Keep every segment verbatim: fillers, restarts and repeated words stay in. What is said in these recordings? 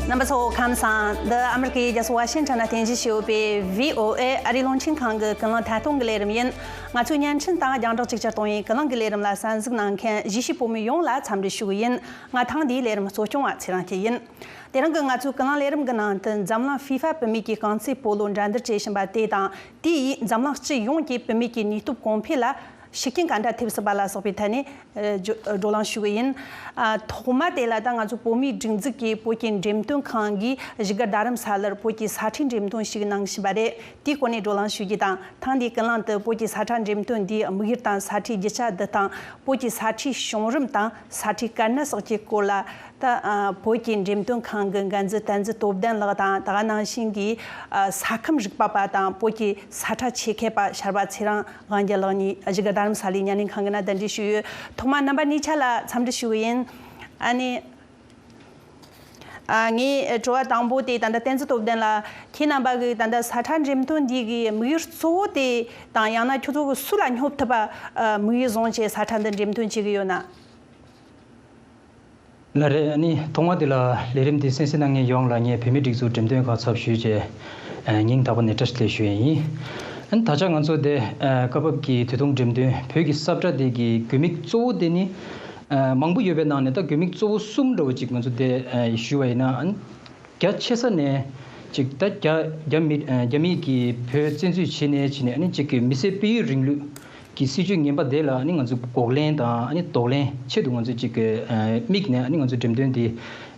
རྣམ་པ་ཚོ་ཁམས་བཟང་། འདི་ཨ་མི་རི་ཀའི་རྒྱལ་ས་ཝ་ཤིང་ཊོན་ནས་རྟེན་གཞི་བྱས་ཡོད་པའི་བྷི་ཨོ་ཨེ་ཨ་རིའི་རླུང་འཕྲིན་ཁང་གི་ཀུན་གླེང་ཐད་གཏོང་གི་ལས་རིམ་ཡིན། ང་ཚོའི་བརྙན་འཕྲིན་དང་རྒྱང་བསྒྲགས་གཅིག་གྱུར་གཏོང་ཡུལ་ཀུན་གླེང་གི་ལས་རིམ་ལ་གསན་གཟིགས་གནང་མཁན་གཞིས་བྱེས་བོད་མི་ཡོངས་ལ་འཚམས་འདྲི་ཞུ་གི་ཡིན། ང་ཐེངས་འདིའི་ལས་རིམ་གཙོ་སྐྱོང་བ་ཚེ་རིང་སྐྱིད་ཡིན། དེ་རིང་གི་ང་ཚོའི་ཀུན་གླེང་ལས་རིམ་གྱི་ནང་དུ་འཛམ་གླིང་ཧྥི་ཧྥ་བུད་མེད་ཀྱི་རྐང་རྩེད་སྤོ་ལོ་འགྲན་བསྡུར་བྱེད་བཞིན་པ་དེ་དང་དེ་ཡིས་འཛམ་གླིང་སྤྱི་ཡོངས་ཀྱི་བུད་མེད་ཀྱི་ནུས་སྟོབས་གོང་འཕེལ་ལ་ཤུགས་རྐྱེན་ག་འདྲ་ཐེབས་སྲིད་པ་ལ་སོགས་པའི་ཐད་ནས་ཨ་བགྲོ་གླེང་ཞུ་གི་ཡིན། ཨ་ཐོག་མ་དེ་ལ་ད་ང་ཚོ་བོད་མིའི་སྒྲིག་འཛུགས་ཀྱིས་བོད་ཀྱི་འགྲེམས་སྟོན་ཁང་གིས་བཞུགས་སྒར་རྡ་རམ་ས་ལར་བོད་ཀྱི་ས་ཁྲའི་འགྲེམས་སྟོན་ཞིག་གནང་བཞིན་པ་རེད། དེའི་སྐོར་ནས་བགྲོ་གླེང་ཞུ་རྒྱུ་དང་། ཐེངས་འདིའི་ཀུན་གླེང་དུ་བོད་ཀྱི་ས་ཁྲ་འགྲེམས་སྟོན་འདིའི་དམིགས་ཡུལ་དང་ས་ཁྲའི་རྒྱུ་ཆ་འདི་དང་། བོད་ཀྱི་ས་ཁྲའི་བྱུང་རིམ་དང་ས་ཁྲའི་དཀའ་གནད་སོགས་ཀྱི་སྐོར་ལ། ད་ཨ་བོད་ཀྱི་འགྲེམས་སྟོན་ཁང་གི་འགན་འཛིན་བསྟན་འཛིན་སྟོབས་ལྡན་ལགས་དང་། ད་ག་ནང་བཞིན་གྱི་ཨ་ས་ཁམས་རིག་པ་པ་དང་བོད་ཀྱི་ས་ཁྲ་ཆེད་མཁས་པ་ཤར་བ་ཚེ་རིང་དབང་རྒྱལ་ལགས་གཉིས་བཞུགས་སྒར་རྡ་རམ་ས་ལའི་བརྙན་ལེན་ཁང་གི་ནང་གདན་འདྲེན་ཞུས་ཡོད། ཐོག་མར་རྣམ་པ་གཉིས་ཆ་ལ་འཚམས་འདྲི་ཞུ་གི་ཡིན། ཨ་ནི། ཨ་ངའི་དྲི་བ་དང་པོ་དེ་ད་ལྟ་བསྟན་འཛིན་སྟོབས་ལྡན་ལགས། ཁྱེད་རྣམ་པ་གིས་ད་ལྟ་ས་ཁྲ་འགྲེམས་སྟོན་འདི་གི་དམིགས་ཡུལ་གཙོ་བོ་དེ་དང་། ཡང་ན་ཁྱོད་ཚོ་གིས་སུ་ལ་སྙོབ་ཐུབ་པ་ཨ་དམིགས་ཡུལ་བཟུང་བྱས་ས་ཁྲ་འདི་འགྲེམས་སྟོན་བྱེད་ཀྱི་ཡོད་ན། ལགས་རེད། ཨ་ནི་ཐོག་མ་དེ་ལ་ལས་རིམ་འདི་གསན་གཟིགས་གནང་མཁན་ཡོངས་ལ་ངས་བོད་མིའི་སྒྲིག་འཛུགས་འགྲེམས་སྟོན་ཁང་ཚབ་ཞུས་བྱས་ཨ་སྙིང་ཐག་པ་ནས་བཀྲ་ཤིས་བདེ་ལེགས་ཞུ་ཡས་ཡིན། ཨ་ནི་ད་ཆ་ང་ཚོ་དེ་ཨ་སྐབས་བབ་ཀྱི་དུས་ཐུང་འགྲེམས་སྟོན་བོད་ཀྱི་ས་ཁྲ་དེ་གི་དགོས་དམིགས་གཙོ་བོ་དེ་ནི། ཨ་མང་པོ་ཡོད་པའི་ནང་ནས་ད་དགོས་དམིགས་གཙོ་བོ་གསུམ་འདྲ་བོ་ཅིག་ང་ཚོ་དེ་ཨ་ཞུས་པ་ཡིན་ན། ཨ་ནི་རྒྱ་ཆེ་ས་ནས་ཅིག་ད་རྒྱ་རྒྱ་མི་ཨ་རྒྱ་མིས་ཀྱིས་བོད་བཙན་འཛུལ་བྱས་ནས་བྱས་ནས། ཨ་ནི་ཅིག་གི་མི་སེར་སྤེལ་ཡུལ་རིང་ལུགས་ཀྱི་སྲིད་བྱུས་ངན་པ་དེ་ལ་ཨ་ནི་ང་ཚོས་འགོག་ལན་དང་། ཨ་ནི་གདོང་ལེན་ཆེད་དུ་ང་ཚོས་ཅིག་གི་ཨ་དམིགས་ནས་ཨ་ནི་ང་ཚོ་འགྲེམས་སྟོན་འདི་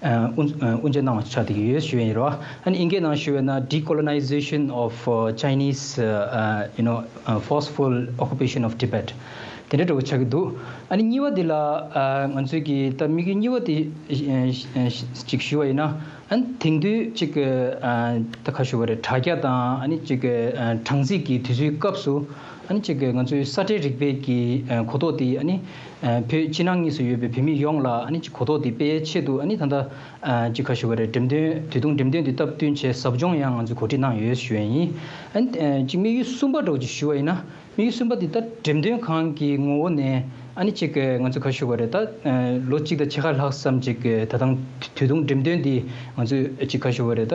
ཨ་དབུ་དབུ་འབྱེད་གནང་བ་ཆགས་བསྡད་ཀྱི་ཡོད་ཞུ་ཡས་ཡིན་རེད་བ། ཨ་ནི་ཨིན་སྐད་ནང་ཞུ་བས་ན། Decolonization of uh, Chinese uh, uh, you know uh, forceful occupation of Tibet. དེ་འདྲ་འདྲ་བོ་ཆགས་ཀྱི་འདུག་ཨ་ནི་གཉིས་པ་འདི་ལ་ཨ་ང་ཚོས་ཀྱི་ད་དམིགས་ཡུལ་གཉིས་པ་དེ་ཨ་ཨ་ཅིག་ཞུ་བ་ཡིན་ན། ཨ་ནི་དེང་དུས་ཅིག་ཨ་ད་ཁ་ཞུ་བ་རེད། དྲ་རྒྱ་དང་ཨ་ནི་ཅིག་ཨ་གྲངས་རྩིས་ཀྱི་དུས་ཚོད་སྐབས་སུ། ཨ་ནི་ཅིག་ང་ཚོའི་ས་ཁྲའི་རིག་པའི་གི་ཨ་གོ་རྟོགས་དེ་ཨ་ནི་ཨ་བོད་ཕྱི་ནང་གཉིས་སུ་ཡོད་པའི་བོད་མི་ཡོངས་ལ་ཨ་ནི་ཅིག་གོ་རྟོགས་དེ་སྤེལ་ཆེད་དུ། ཨ་ནི་ད་ལྟ་ཨ་ཅིག་ཁ་ཞུ་བ་རེད། འགྲེམས་སྟོན་དུས་ཐུང་འགྲེམས་སྟོན་དེ་སྟབས་བསྟུན་བྱས་ཟབ་སྦྱོང་ཡང་ང་ཚོས་གོ་སྒྲིག་གནང་ཡོད་ཞུ་ཡས་ཡིན། ཨ་ནི་ཨ་ཅིག་དམིགས་ཡུལ་གསུམ་པ་འདྲ་བོ་ཅིག་ཞུ་བ་ཡིན་ན། དམིགས་ཡུལ་གསུམ་པ་འདི་ད་འགྲེམས་སྟོན་ཁང་གི་ངོ་བོ་ནས་ཨ་ནི་ཅིག་ང་ཚོ་ཁ་ཞུ་བ་རེད། ད་ལོ་གཅིག་དང་ཕྱེད་ཀ་ལྷག་ཙམ་ཅིག་ད་ཐེངས་དུས་ཐུང་འགྲེམས་སྟོན་འདི་ང་ཚོས་ཅིག་ཁ་ཞུ་བ་རེད། ད་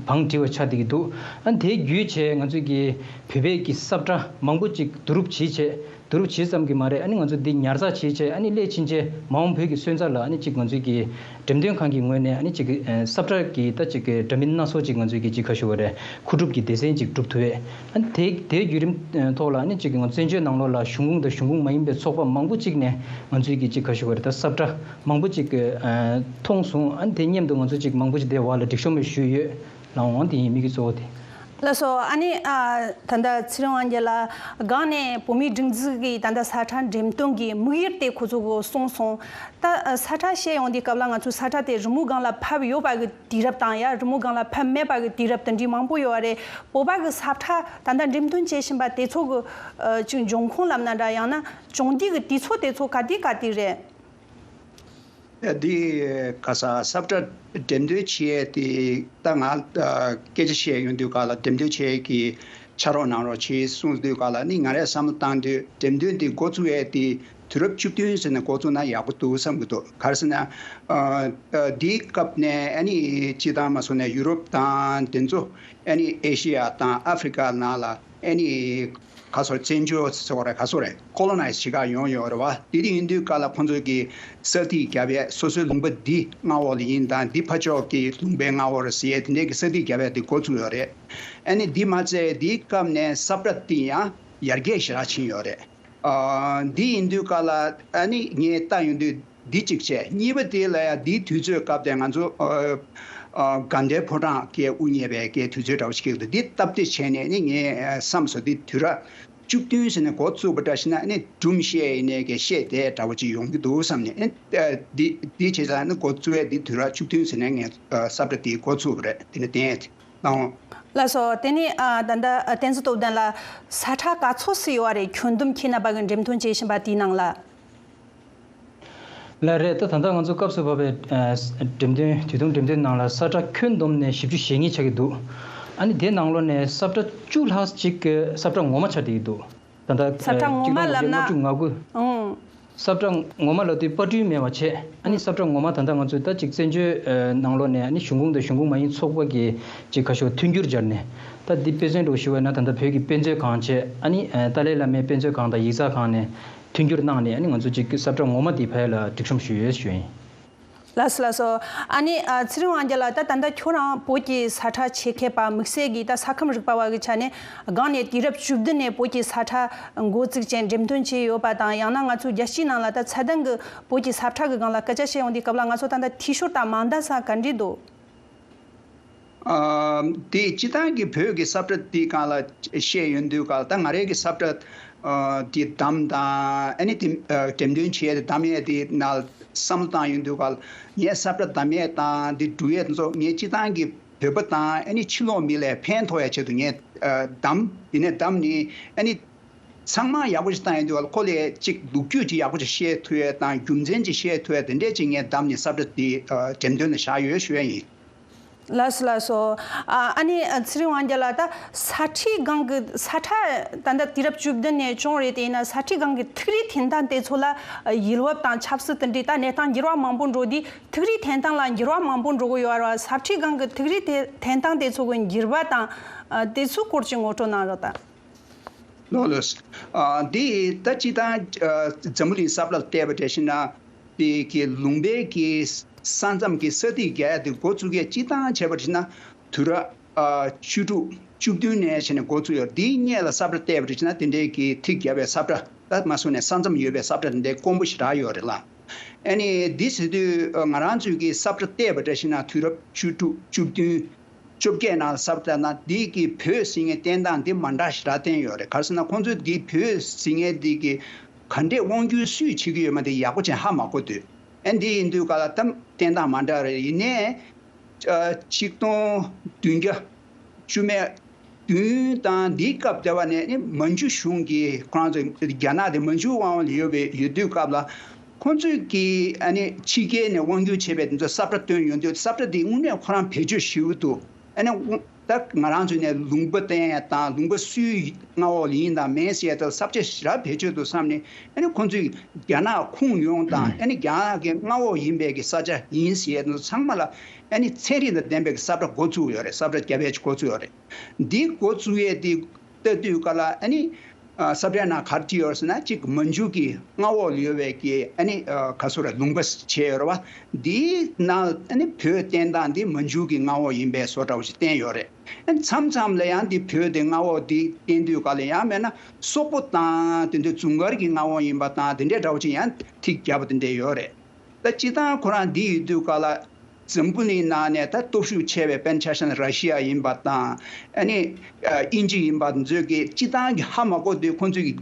བང་བསྒྲིགས་པ་ཆགས་བསྡད་ཀྱི་འདུག་ཨ་ནི་དེ་བརྒྱུད་བྱས་ང་ཚོས་ཀྱི་བོད་པའི་གི་ས་ཁྲ་མང་པོ་ཅིག་བསྡུ་རུབ་བྱས་བྱས། བསྡུ་རུབ་བྱས་ཙམ་གྱིས་མ་རེད། ཨ་ནི་ང་ཚོ་འདི་ཉར་ཚགས་བྱས་བྱས། ཨ་ནི་སླད་ཕྱིན་ཆད་མ་འོངས་བོད་ཀྱི་སོན་རྩ་ལ་ཨ་ནི་ཅིག་ང་ཚོས་ཀྱི་འགྲེམས་སྟོན་ཁང་གི་ངོས་ནས་ཨ་ནི་ཅིག་ཨ་ས་ཁྲ་གི་ད་ཅིག་འདྲ་མིན་སྣ་ཚོགས་ཅིག་ང་ཚོས་ཀྱི་ཅིག་ཁ་ཞུ་བ་རེད། མཁོ་སྒྲུབ་ཀྱི་སྡེ་ཚན་ཅིག་སྒྲུབ་ཐུབ་པས། ཨ་ནི་དེ་དེའི་བརྒྱུད་རིམ་ཐོག་ལ་ཨ་ནི་ཅིག་ང་ཚོ་བཙན་བྱོལ་ནང་ལོགས་ལ་གཞུང་ཁོངས་དང་གཞུང་ཁོངས་མ་ཡིན་པའི་ཚོགས་པ་མང་པོ་ཅིག་ནས་ང་ཚོས་ཀྱི་ཅིག་ཁ་ཞུ་བ་རེད། ད་ས་ཁྲ་མང་པོ་ཅིག་ཨ་མཐོང་སོང་། ཨ་ནི་དེ་མཉམ་དུ་ང་ཚོ་ཅིག་མང་པོ་ཅིག་དེ་བར་ལ་སྒྲིག་ཤོག་མེད་ཞུས་ཡོད། ལགས་འོང་། དེ་ཡིན་དམིགས་ཡུལ་གཙོ་བོ་དེ། ལགས་སོ། ཨ་ནི་ཨ་ད་ལྟ་ཚེ་རིང་དབང་རྒྱལ་ལགས། སྒང་ནས་བོད་མིའི་སྒྲིག་འཛུགས་ཀྱིས་ད་ལྟ་ས་ཁྲ་འགྲེམས་སྟོན་གྱི་དམིགས་ཡུལ་དེ་ཁོ་ཚོ་གིས་གསུངས་སོང་། ད་ཨ་ས་ཁྲ་བཤད་ཡོང་དུས་སྐབས་ལ་ང་ཚོའི་ས་ཁྲ་དེ་རི་མོའི་སྒང་ལ་ཕབ་ཡོད་པ་གི་དུས་རབས་དང་། ཡ་རི་མོའི་སྒང་ལ་ཕབ་མེད་པ་གི་དུས་རབས་དེ་འདྲའི་མང་པོ་ཡོད་པ་རེད། བོད་པ་གི་ས་ཁྲ་ད་ལྟ་འགྲེམས་སྟོན་བྱེད་བཞིན་པ་དེ་ཚོ་གི་ཨ་ཅིག་འབྱུང་ཁུངས་ལབ་ན་འདྲ། ཡང་ན་བྱུང་དུས་གི་དུས་ཚོད་དེ་ཚོ་ག་དུས་ག་དུས་རེད། འདི་ག་ས་ས་ཁྲ་འགྲེམས་སྟོན་བྱེད་ཡས་དེ་ད་ང་ཨ་སྐད་ཆ་བཤད་ཡོང་དུས་སྐབས་ལ། འགྲེམས་སྟོན་བྱེད་ཡས་ཀྱི་ཕྱག་རོགས་གནང་རོགས་བྱེད་གསུངས་དུས་སྐབས་ལ་ནི། ང་རས་བསམ་བློ་བཏང་དུས་འགྲེམས་སྟོན་འདི་འགོ་བཙུགས་ཡས་དེ་དུས་རབས་བཅུ་བདུན་ཟེར་ནས་འགོ་བཙུགས་ན་ཡག་པོ་འདུག་བསམ་གྱི་འདུག་ག་རེ་ཟེར་ན། ཨ་ཨ་འདིའི་སྐབས་ནས་ཨ་ནི་སྤྱིར་བཏང་མ་སོང་ནས་ཡུ་རོབ་དང་དེ་ཚོ། ཨ་ནི་ཨེ་ཤི་ཡ་དང་ཨ་ཧྥི་རི་ཀ་ནང་ལ་ཨ་ནི་ག་སོ་རེད། བཙན་བྱོལ་ཟེར་བ་རེད། ག་སོ་རེད། ཀོ་ལོ་ནའི་ཛི་བྱེད་ག་ཡོང་ཡོད་རེད་བ། དེ་དུས་ཡིན་དུས་སྐབས་ལ་ཁོང་ཚོས་ཀྱི་ས་ཐིག་བརྒྱབ་ཡས། སོ་སོའི་ལུང་པ་འདི་མངའ་འོག་ལ་ཡིན་དང་། འདི་ཕར་ཕྱོགས་ཀྱི་ལུང་པའི་མངའ་འོག་རེད་ཟེར་ཡས་དེ་འདྲའི་གི་ས་ཐིག་བརྒྱབ་ཡས་དེ་འགོ་ཚུགས་ཡོད་རེད། ཨ་ནི་འདི་མ་ཚད་འདིའི་སྐབས་ནས་ས་ཁྲ་འདི་ཡང་ཡར་རྒྱས་ཞེ་དྲག་ཕྱིན་ཡོད་རེད། ཨ་འདི་ཡིན་དུས་སྐབས་ལ་ཨ་ནི་ངས་ལྟ་ཡོང་དུས། འདི་གཅིག་བྱས། གཉིས་པ་དེ་ལ་ཡང་འདིའི་དུས་ཚོད་སྐབས་དེ་ང་ཚོ་ཨ་ཨ་དགའ་ལྡན་ཕོ་བྲང་གི་དབུ་བརྙེས་པའི་གི་དུས་ཚོད་འདྲ་བོ་ཞིག་འདུག་འདི་སྟབས་བདེ་བྱས་ནས་ནི་ངས་བསམ་སོང་། འདི་དུས་རབས་བཅུ་བདུན་ཟེར་ནས་འགོ་བཙུགས་པ་འདྲ་ཞིག་ན་ནི་སྒྲུང་བཤད་ཡིན་ནའི་གི་བཤད་བསྡད་འདྲ་བོ་ཅིག་ཡོང་གི་འདུག་བསམ་ནས། ཨ་འདི་འདི་བྱས་ཙང་ནི་འགོ་བཙུགས་ཡས་འདི་དུས་རབས་བཅུ་བདུན་ཟེར་ནས་ངས་ཨ་ས་ཁྲ་འདི་འགོ་བཙུགས་པ་རེད། དེ་ནི་བསྟན་ཡས་དེ་གནང་། ལགས་སོ། དེ་ནས་ཨ་ད་ལྟ་ཨ་བསྟན་འཛིན་སྟོབས་ལྡན་ལགས། ས་ཁྲ་ག་ཚོད་ཙམ་ཡོད་པ་རེད། ཁྱོན་བསྡོམས་ཁྱེད་རྣམ་པ་གིས་འགྲེམས་སྟོན་བྱེད་བཞིན་པ་དེའི་ནང་ལ། ལགས་རེད། ད་ད་ལྟ་ང་ཚོ་སྐབས་སུ་བབས་པའི་ཨ་འགྲེམས་སྟོན་དུས་ཐུང་འགྲེམས་སྟོན་ནང་ལ་ས་ཁྲ་ཁྱོན་བསྡོམས་ནས་བཞི་བཅུ་ཞེ་གཉིས་ཆགས་ཀྱི་འདུག་ཨ་ནི་དེའི་ནང་ལོགས་ནས་ས་ཁྲ་བཅུ་ལྷག་ཅིག་གི་ས་ཁྲ་ངོ་མ་ཆགས་བསྡད་ཀྱི་འདུག་ད་ལྟ་ས་ཁྲ་ངོ་མ་ལབ་ན། ལྔ་བཅུ་ང་དགུ། ཨང་ ས་བཀྲ་ངོ་མ་ལབ་དུས་པར་སྐྲུན་མེད་པ་བྱས། ཨ་ནི་ས་བཀྲ་ངོ་མ་ད་ལྟ་ང་ཚོས་ད་ཅིག་བཙན་བྱོལ་ཨ་ནང་ལོགས་ནས་ཨ་ནི་གཞུང་ཁོངས་དང་གཞུང་ཁོངས་མ་ཡིན་ཚོགས་པ་གི་ཅིག་ཁ་ཤོ་མཐུན་འགྱུར་སྦྱར་ནས། ད་འདི་དཔེ་མཚོན་འདྲ་བོ་ཞུ་བ་ན། ད་ལྟ་བོད་ཀྱི་དཔེ་མཛོད་ཁང་བྱས། ཨ་ནི་ཨ་ཏཱ་ལའི་བླ་མའི་དཔེ་མཛོད་ཁང་དང་ཡིག་ཚགས་ཁང་ནས་མཐུན་འགྱུར་གནང་ནས། ཨ་ནི་ང་ཚོ་ཅིག་ས་བཀྲ་ངོ་མ་འདི་ཕ་ཡུལ་ལ་སྒྲིག་གཤོམ་ཞུས་ཡོད་ཞུ་ཡིན། ལགས་སོ། ལགས་སོ། ཨ་ནི་ཨ་ཚེ་རིང་དབང་རྒྱལ་ལགས། ད་ད་ལྟ་ཁྱོད་རང་བོད་ཀྱི་ས་ཁྲ་ཆེད་མཁས་པ་དམིགས་བསལ་གྱིས་ད་ས་ཁམས་རིག་པ་བ་གི་ཆ་ནས་སྒང་ནས་དུས་རབས་བཅུ་བདུན་ནས་བོད་ཀྱི་ས་ཁྲ་འགོ་བཙུགས་ཅན་འགྲེམས་སྟོན་བྱས་ཡོད་པ་དང་། ཡང་ན་ང་ཚོའི་རྒྱལ་སྤྱིའི་ནང་ལ་ད་ཚད་ལྡན་གྱི་བོད་ཀྱི་ས་ཁྲ་གི་སྒང་ལ་སྐད་ཆ་བཤད་ཡོང་དུས་སྐབས་ལ་ང་ཚོ་ད་ལྟ་འཐུས་ཤོར་དང་མ་འདང་ས་ག་འདྲས་འདུག་ཨ། དེ་སྤྱིར་བཏང་གི་བོད་ཀྱི་ས་བཀྲ་དེའི་སྒང་ལ་བཤད་ཡོང་དུས་སྒང་ལ། ད་ང་རའི་གི་ས་བཀྲ་ཨ་དེ་བདམས་དང་། ཨ་ནི་དེ་ཨ་འགྲེམས་སྟོན་བྱས་ཏེ་བདམས་ཡས་དེ་ནང་བསམ་བློ་བཏང་ཡོང་དུས་སྒང་ལ། ངས་ས་བཀྲ་བདམས་ཡས་དང་དེ་སྒྲུག་ཡས་དེ་ཚོ་ངས་སྤྱིར་བཏང་གི་བོད་པ་དང་། ཨ་ནི་ཕྱི་ལོགས་མི་ལ་ཕན་ཐོགས་ཡས་ཆེད་དུ་ངས་ཨ་བདམས། དེ་ནས་བདམས་ནས་ཨ་ནི་ཚང་མ་ཡག་པོ་ཞིག་བཏང་ཡོང་དུས་སྒང་ལ། ཁོ་ལས་ཅིག་ལོ་རྒྱུས་ཅིག་ཡག་པོ་ཅིག་བཤད་ཐུབ་ཡས་དང་། རྒྱུ་མཚན་ཅིག་བཤད་ཐུབ་ཡས་དེ་འདྲས་ཅིག་ངས་བདམས་ནས་ས་བཀྲ་དེ་ཨ་འགྲེམས་སྟོན་ལ་བཞག་ཡོད་ཞུ་ཡས་ཡིན། ལགས་སོ། ལགས་སོ། ཨ་ཨ་ནི་ཨ་ཚེ་རིང་དབང་རྒྱལ་ལགས། ད་ས་ཁྲའི་སྒང་གི་ས་ཁྲ་ད་ལྟ་དུས་རབས་བཅུ་བདུན་ནས་བྱུང་རེད། དེ་ཡིན་ན་ས་ཁྲའི་སྒང་གི་ཐིག་རིས་འཐེན་སྟངས་དེ་ཚོ་ལ་ཡུལ་བབ་དང་ཆབ་སྲིད་དེ་འདྲའི་ད་གནས་སྟངས་འགྱུར་བ་མང་པོ་འགྲོ་དུས། ཐིག་རིས་འཐེན་སྟངས་ལ་འགྱུར་བ་མང་པོ་འགྲོ་གི་ཡོད་རེད་བ། ས་ཁྲའི་སྒང་གི་ཐིག་རིས་དེ་འཐེན་སྟངས་དེ་ཚོ་གི་འགྱུར་བ་དང་ཨ་དེ་ཚོའི་སྐོར་ཅིག་ངོ་སྤྲོད་གནང་རོགས་དང་། ལགས་ལགས། ཨ་འདི་ད་སྤྱིར་བཏང་ཨ་འཛམ་བུ་གླིང་ས་ཕྱོགས་ལ་བལྟས་པ་འདྲ་ཞིག་ན། དེ་གི་ལུང་པའི་གི་ས་མཚམས་ཀྱི་ས་ཐིག་རྒྱག་ཡ་དེ་འགོ་བཙུགས་ཡས་སྤྱིར་བཏང་བྱས་པ་འདྲ་ཞིག་ན། དུས་རབས་ཨ་བཅུ་དྲུག་བཅུ་བདུན་ནས་བྱས་ནས་འགོ་བཙུགས་ཡོད་རེད། དེའི་སྔོན་ལ་ས་བཀྲ་བལྟས་པ་འདྲ་ཞིག་ན། དེ་འདྲའི་གི་ཐིག་བརྒྱབ་པའི་ས་བཀྲ། ད་མ་སོང་ནས་ས་མཚམས་ཡོད་པའི་ས་བཀྲ་དེ་འདྲའི་དཀོན་པོ་ཞེ་དྲག་ཡོད་རེད་ལ། ཨ་ནི་འདི་ཟེར་དུས་ང་རང་ཚོའི་གི་ས་བཀྲ་བལྟས་པ་འདྲ་ཞིག་ན། དུས་རབས་བཅུ་དྲུག་བཅུ་བདུན་བཅོ་བརྒྱད་ནང་ས་བཀྲ་ན། འདི་གི་བོད་ཟེར་མཁན་བསྟན་སྟངས་འདི་མ་འདྲ་ཞེ་དྲག་བསྟན་ཡོད་རེད། ག་རེ་ཟེར་ན། ཁོང་ཚོས་འདི་བོད་ཟེར་མཁན་འདི་གི་ག་འདྲས་དབང་སྒྱུར་སུས་བྱེད་ཀྱི་ཡོད་མེད་དེ་ཡག་པོ་བྱས་ཧ་མ་གོ་དུས། ཨ་འདི་ཡིན་དུས་སྒང་ལ་ད་བསྟན་སྟངས་མ་འདྲ་རེད། ཡིན་ནའི་ཨ་ཆིག་སྟོང་བདུན་བརྒྱ་བཅུ་མེད་བདུན་དང་འདིའི་སྐབས་དེ་བ་ནས་ནི་མན་ཇུ་གཞུང་གིས། ཁོ་རང་ཚོ་རྒྱ་ནག་དེ་མན་ཇུ་དབང་ལ་ཡོད་པའི་ཡོད་དུས་སྐབས་ལ། ཁོང་ཚོས་ཀྱིས་ཨ་ནི་ཕྱི་རྒྱལ་ནས་དབང་སྒྱུར་བྱས་པའི་དེ་ཚོ་ས་བཀྲ་བཏོན་ཡོང་དུས། ས་བཀྲ་དེ་དངོས་གནས་ཁོ་རང་བེད་སྤྱོད་ཞེ་པོ་འདུག་ཨ་ནི་ད་ང་རང་ཚོ་ནས་ལུང་པ་བསྟན་ཡ་དང་། ལུང་པ་སུའི་མངའ་འོག་ལ་ཡིན་དང་མིན་ཟེར་ཡ་དེ་ལ་ས་བཅད་ཞེ་དྲག་བེད་སྤྱོད་འདུག་བསམ་ནས། ཨ་ནི་ཁོང་ཚོས་རྒྱ་ནག་ཁུངས་ཡོང་དང་། ཨ་ནི་རྒྱ་ནག་གི་མངའ་འོག་ཡིན་པའི་གི་ས་ཆ་ཡིན་ཟེར་ཡ་དེ་ཚོ་ཚང་མ་ལ་ཨ་ནི་ཚན་རིག་དང་ལྡན་པའི་གི་ས་བཀྲ་འགོ་བཙུགས་ཡོད་རེད། ས་བཀྲ་རྒྱབ་ཡ་ཅིག་འགོ་བཙུགས་ཡོད་རེད། འདི་འགོ་བཙུགས་ཡས་འདི་ལྟ་དུས་སྐབས་ལ། ཨ་ནི་ཨ་ས་བཀྲའི་ནང་ག་རེ་བྲིས་ཡོད་ཟེར་ན། གཅིག་མན་ཇུ་གི་མངའ་འོག་ལ་ཡོད་པའི་གི་ཨ་ནི་ཨ་ག་ཟེར་རེད། ལུང་པ་བྱས་ཡོད་རེད་བ། འདིའི་ནང་ཨ་ནི་བོད་བསྟན་སྟངས་འདི་མན་ཇུ་གི་མངའ་འོག་ཡིན་པའི་བཟོ་འདྲ་བོ་ཞིག་བསྟན་ཡོད་རེད། ཨ་ནི་མཚམས་མཚམས་ལ་ཡང་འདི་བོད་དེ་མངའ་འོག་འདི་བསྟན་དུས་སྐབས་ལ། ཡང་མིན་ན་སོག་པོ་དང་དེ་ཚོ་ཛུང་གར་གྱི་མངའ་འོག་ཡིན་པ་དང་དེ་འདྲའི་འདྲ་བོ་ཅིག་ཡང་ཐིག་བརྒྱབ་པ་དེ་འདྲ་ཡོད་རེད། ད་སྤྱིར་བཏང་ཁོ་རང་འདི་ཡོད་དུས་སྐབས་ལ། འཛམ་བུ་གླིང་ནང་ནས་ད་སྟོབས་ཤུགས་ཆེ་བའི། དཔེར་ན་ཆ་བཞག་ན་ར་ཤི་ཡ་ཡིན་པ་དང་། ཨ་ནི་ཨ་དབྱིན་ཇི་ཡིན་པ་དེ་ཚོས་ཀྱིས་སྤྱིར་བཏང་གི་ཧ་མ་གོ་དུས། ཁོང་ཚོས་ཀྱིས་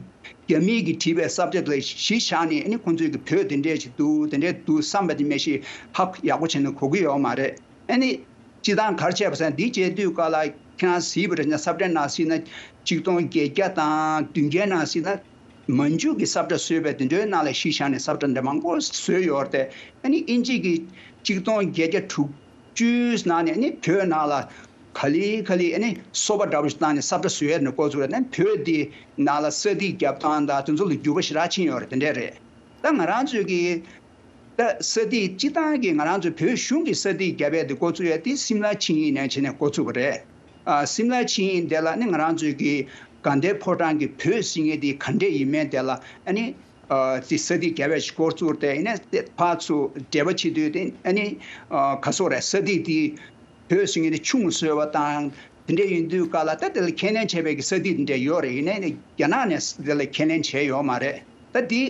རྒྱ་མིས་ཀྱིས་བྲིས་པའི་ས་བཅད་ལ་གཞི་བཞག་ནས། ཨ་ནི་ཁོང་ཚོས་ཀྱིས་བོད་དེ་འདྲས་ཅིག་འདུག་དེ་འདྲས་འདུག་བསམ་པ་དེ་མ་གཞི་ཧ་ཡག་པོ་བྱས་ནས་གོ་གི་ཡོད་མ་རེད། ཨ་ནི་སྤྱིར་བཏང་ག་རེ་བྱས་པ་ཟེར་ན། འདི་བྱས་དུས་སྐབས་ལ་ཁྱེད་རང་གཟིགས་པ་རེད་ན། ས་བཀྲའི་ནང་གཟིགས་ན། ཆིག་སྟོང་བརྒྱད་བརྒྱ་དང་བདུན་བརྒྱའི་ནང་གཟིགས་ན། མན་ཇུ་གི་ས་བཀྲ་བཟོས་པའི་དེ་འདྲའི་ནང་ལ་གཞི་བཞག་ནས་ས་བཀྲ་འདྲ་མང་པོ་བཟོས་ཡོད་རེད་དེ། ཨ་ནི་དབྱིན་ཇི་གིས་ཆིག་སྟོང་བརྒྱད་བརྒྱ་དྲུག་ཅུའི་ནང་ནས་ཨ་ནི་བོད་ནང་ལ་ག་ལེ་ག་ལེ་ཨ་ནི་སོ་པ་འདྲ་པོ་ཞིག་བཏང་ནས་ས་བཀྲ་བཟོ་ཡས་ནས་འགོ་བཙུགས་རེད། ཨ་ནི་བོད་འདི་ནང་ལ་ས་ཐིག་རྒྱབ་སྟངས་དང་དེ་ཚོ་ལ་འགྱུར་བ་ཞེ་དྲག་ཕྱིན་ཡོད་རེད། དེ་འདྲ་རེད། ད་ང་རང་ཚོའི་གི་ད་ས་ཐིག་སྤྱིར་བཏང་གི་ང་རང་ཚོའི་བོད་གཞུང་གི་ས་ཐིག་རྒྱབ་ཡས་དེ་འགོ་བཙུགས་ཡས་དེ་སིམ་ལ་ཆིངས་ཡིག་ནས་བྱས་ནས་འགོ་བཙུགས་པ་རེད། ཨ་སིམ་ལ་ཆིངས་ཡིག་དེ་ལ་ནི་ང་རང་ཚོའི་གི་དགའ་ལྡན་ཕོ་བྲང་གི་བོད་ཟེར་མཁན་དེ་ག་འདྲས་ཡིན་མིན་དེ་ལ། ཨ་ནི་ཨ་དེ་ས་ཐིག་རྒྱབ་ཡས་ཤིག་འགོ་བཙུགས་ཏེ། ཨ་ནི་དེ་ཕར་ཚུར་འབྲེལ་བ་བྱེད་དུས་དེ། ཨ་ནི་ཨ་ག་སོག་རེད། ས་ཐིག་དེ་བོད་ཟེར་མཁན་དེ་ཆུང་བཟོས་པ་དང་དེ་འདྲས་ཡིན་དུས་སྐབས་ལ། ད་དེ་ལ་ཁས་ལེན་བྱས་པའི་གི་ས་ཐིག་དེ་འདྲས་ཡོད་རེད། ཡིན་ནའི་རྒྱ་ནག་ནས་དེ་ལ་ཁས་ལེན་བྱས་ཡོད་མ་རེད། ད་དེ་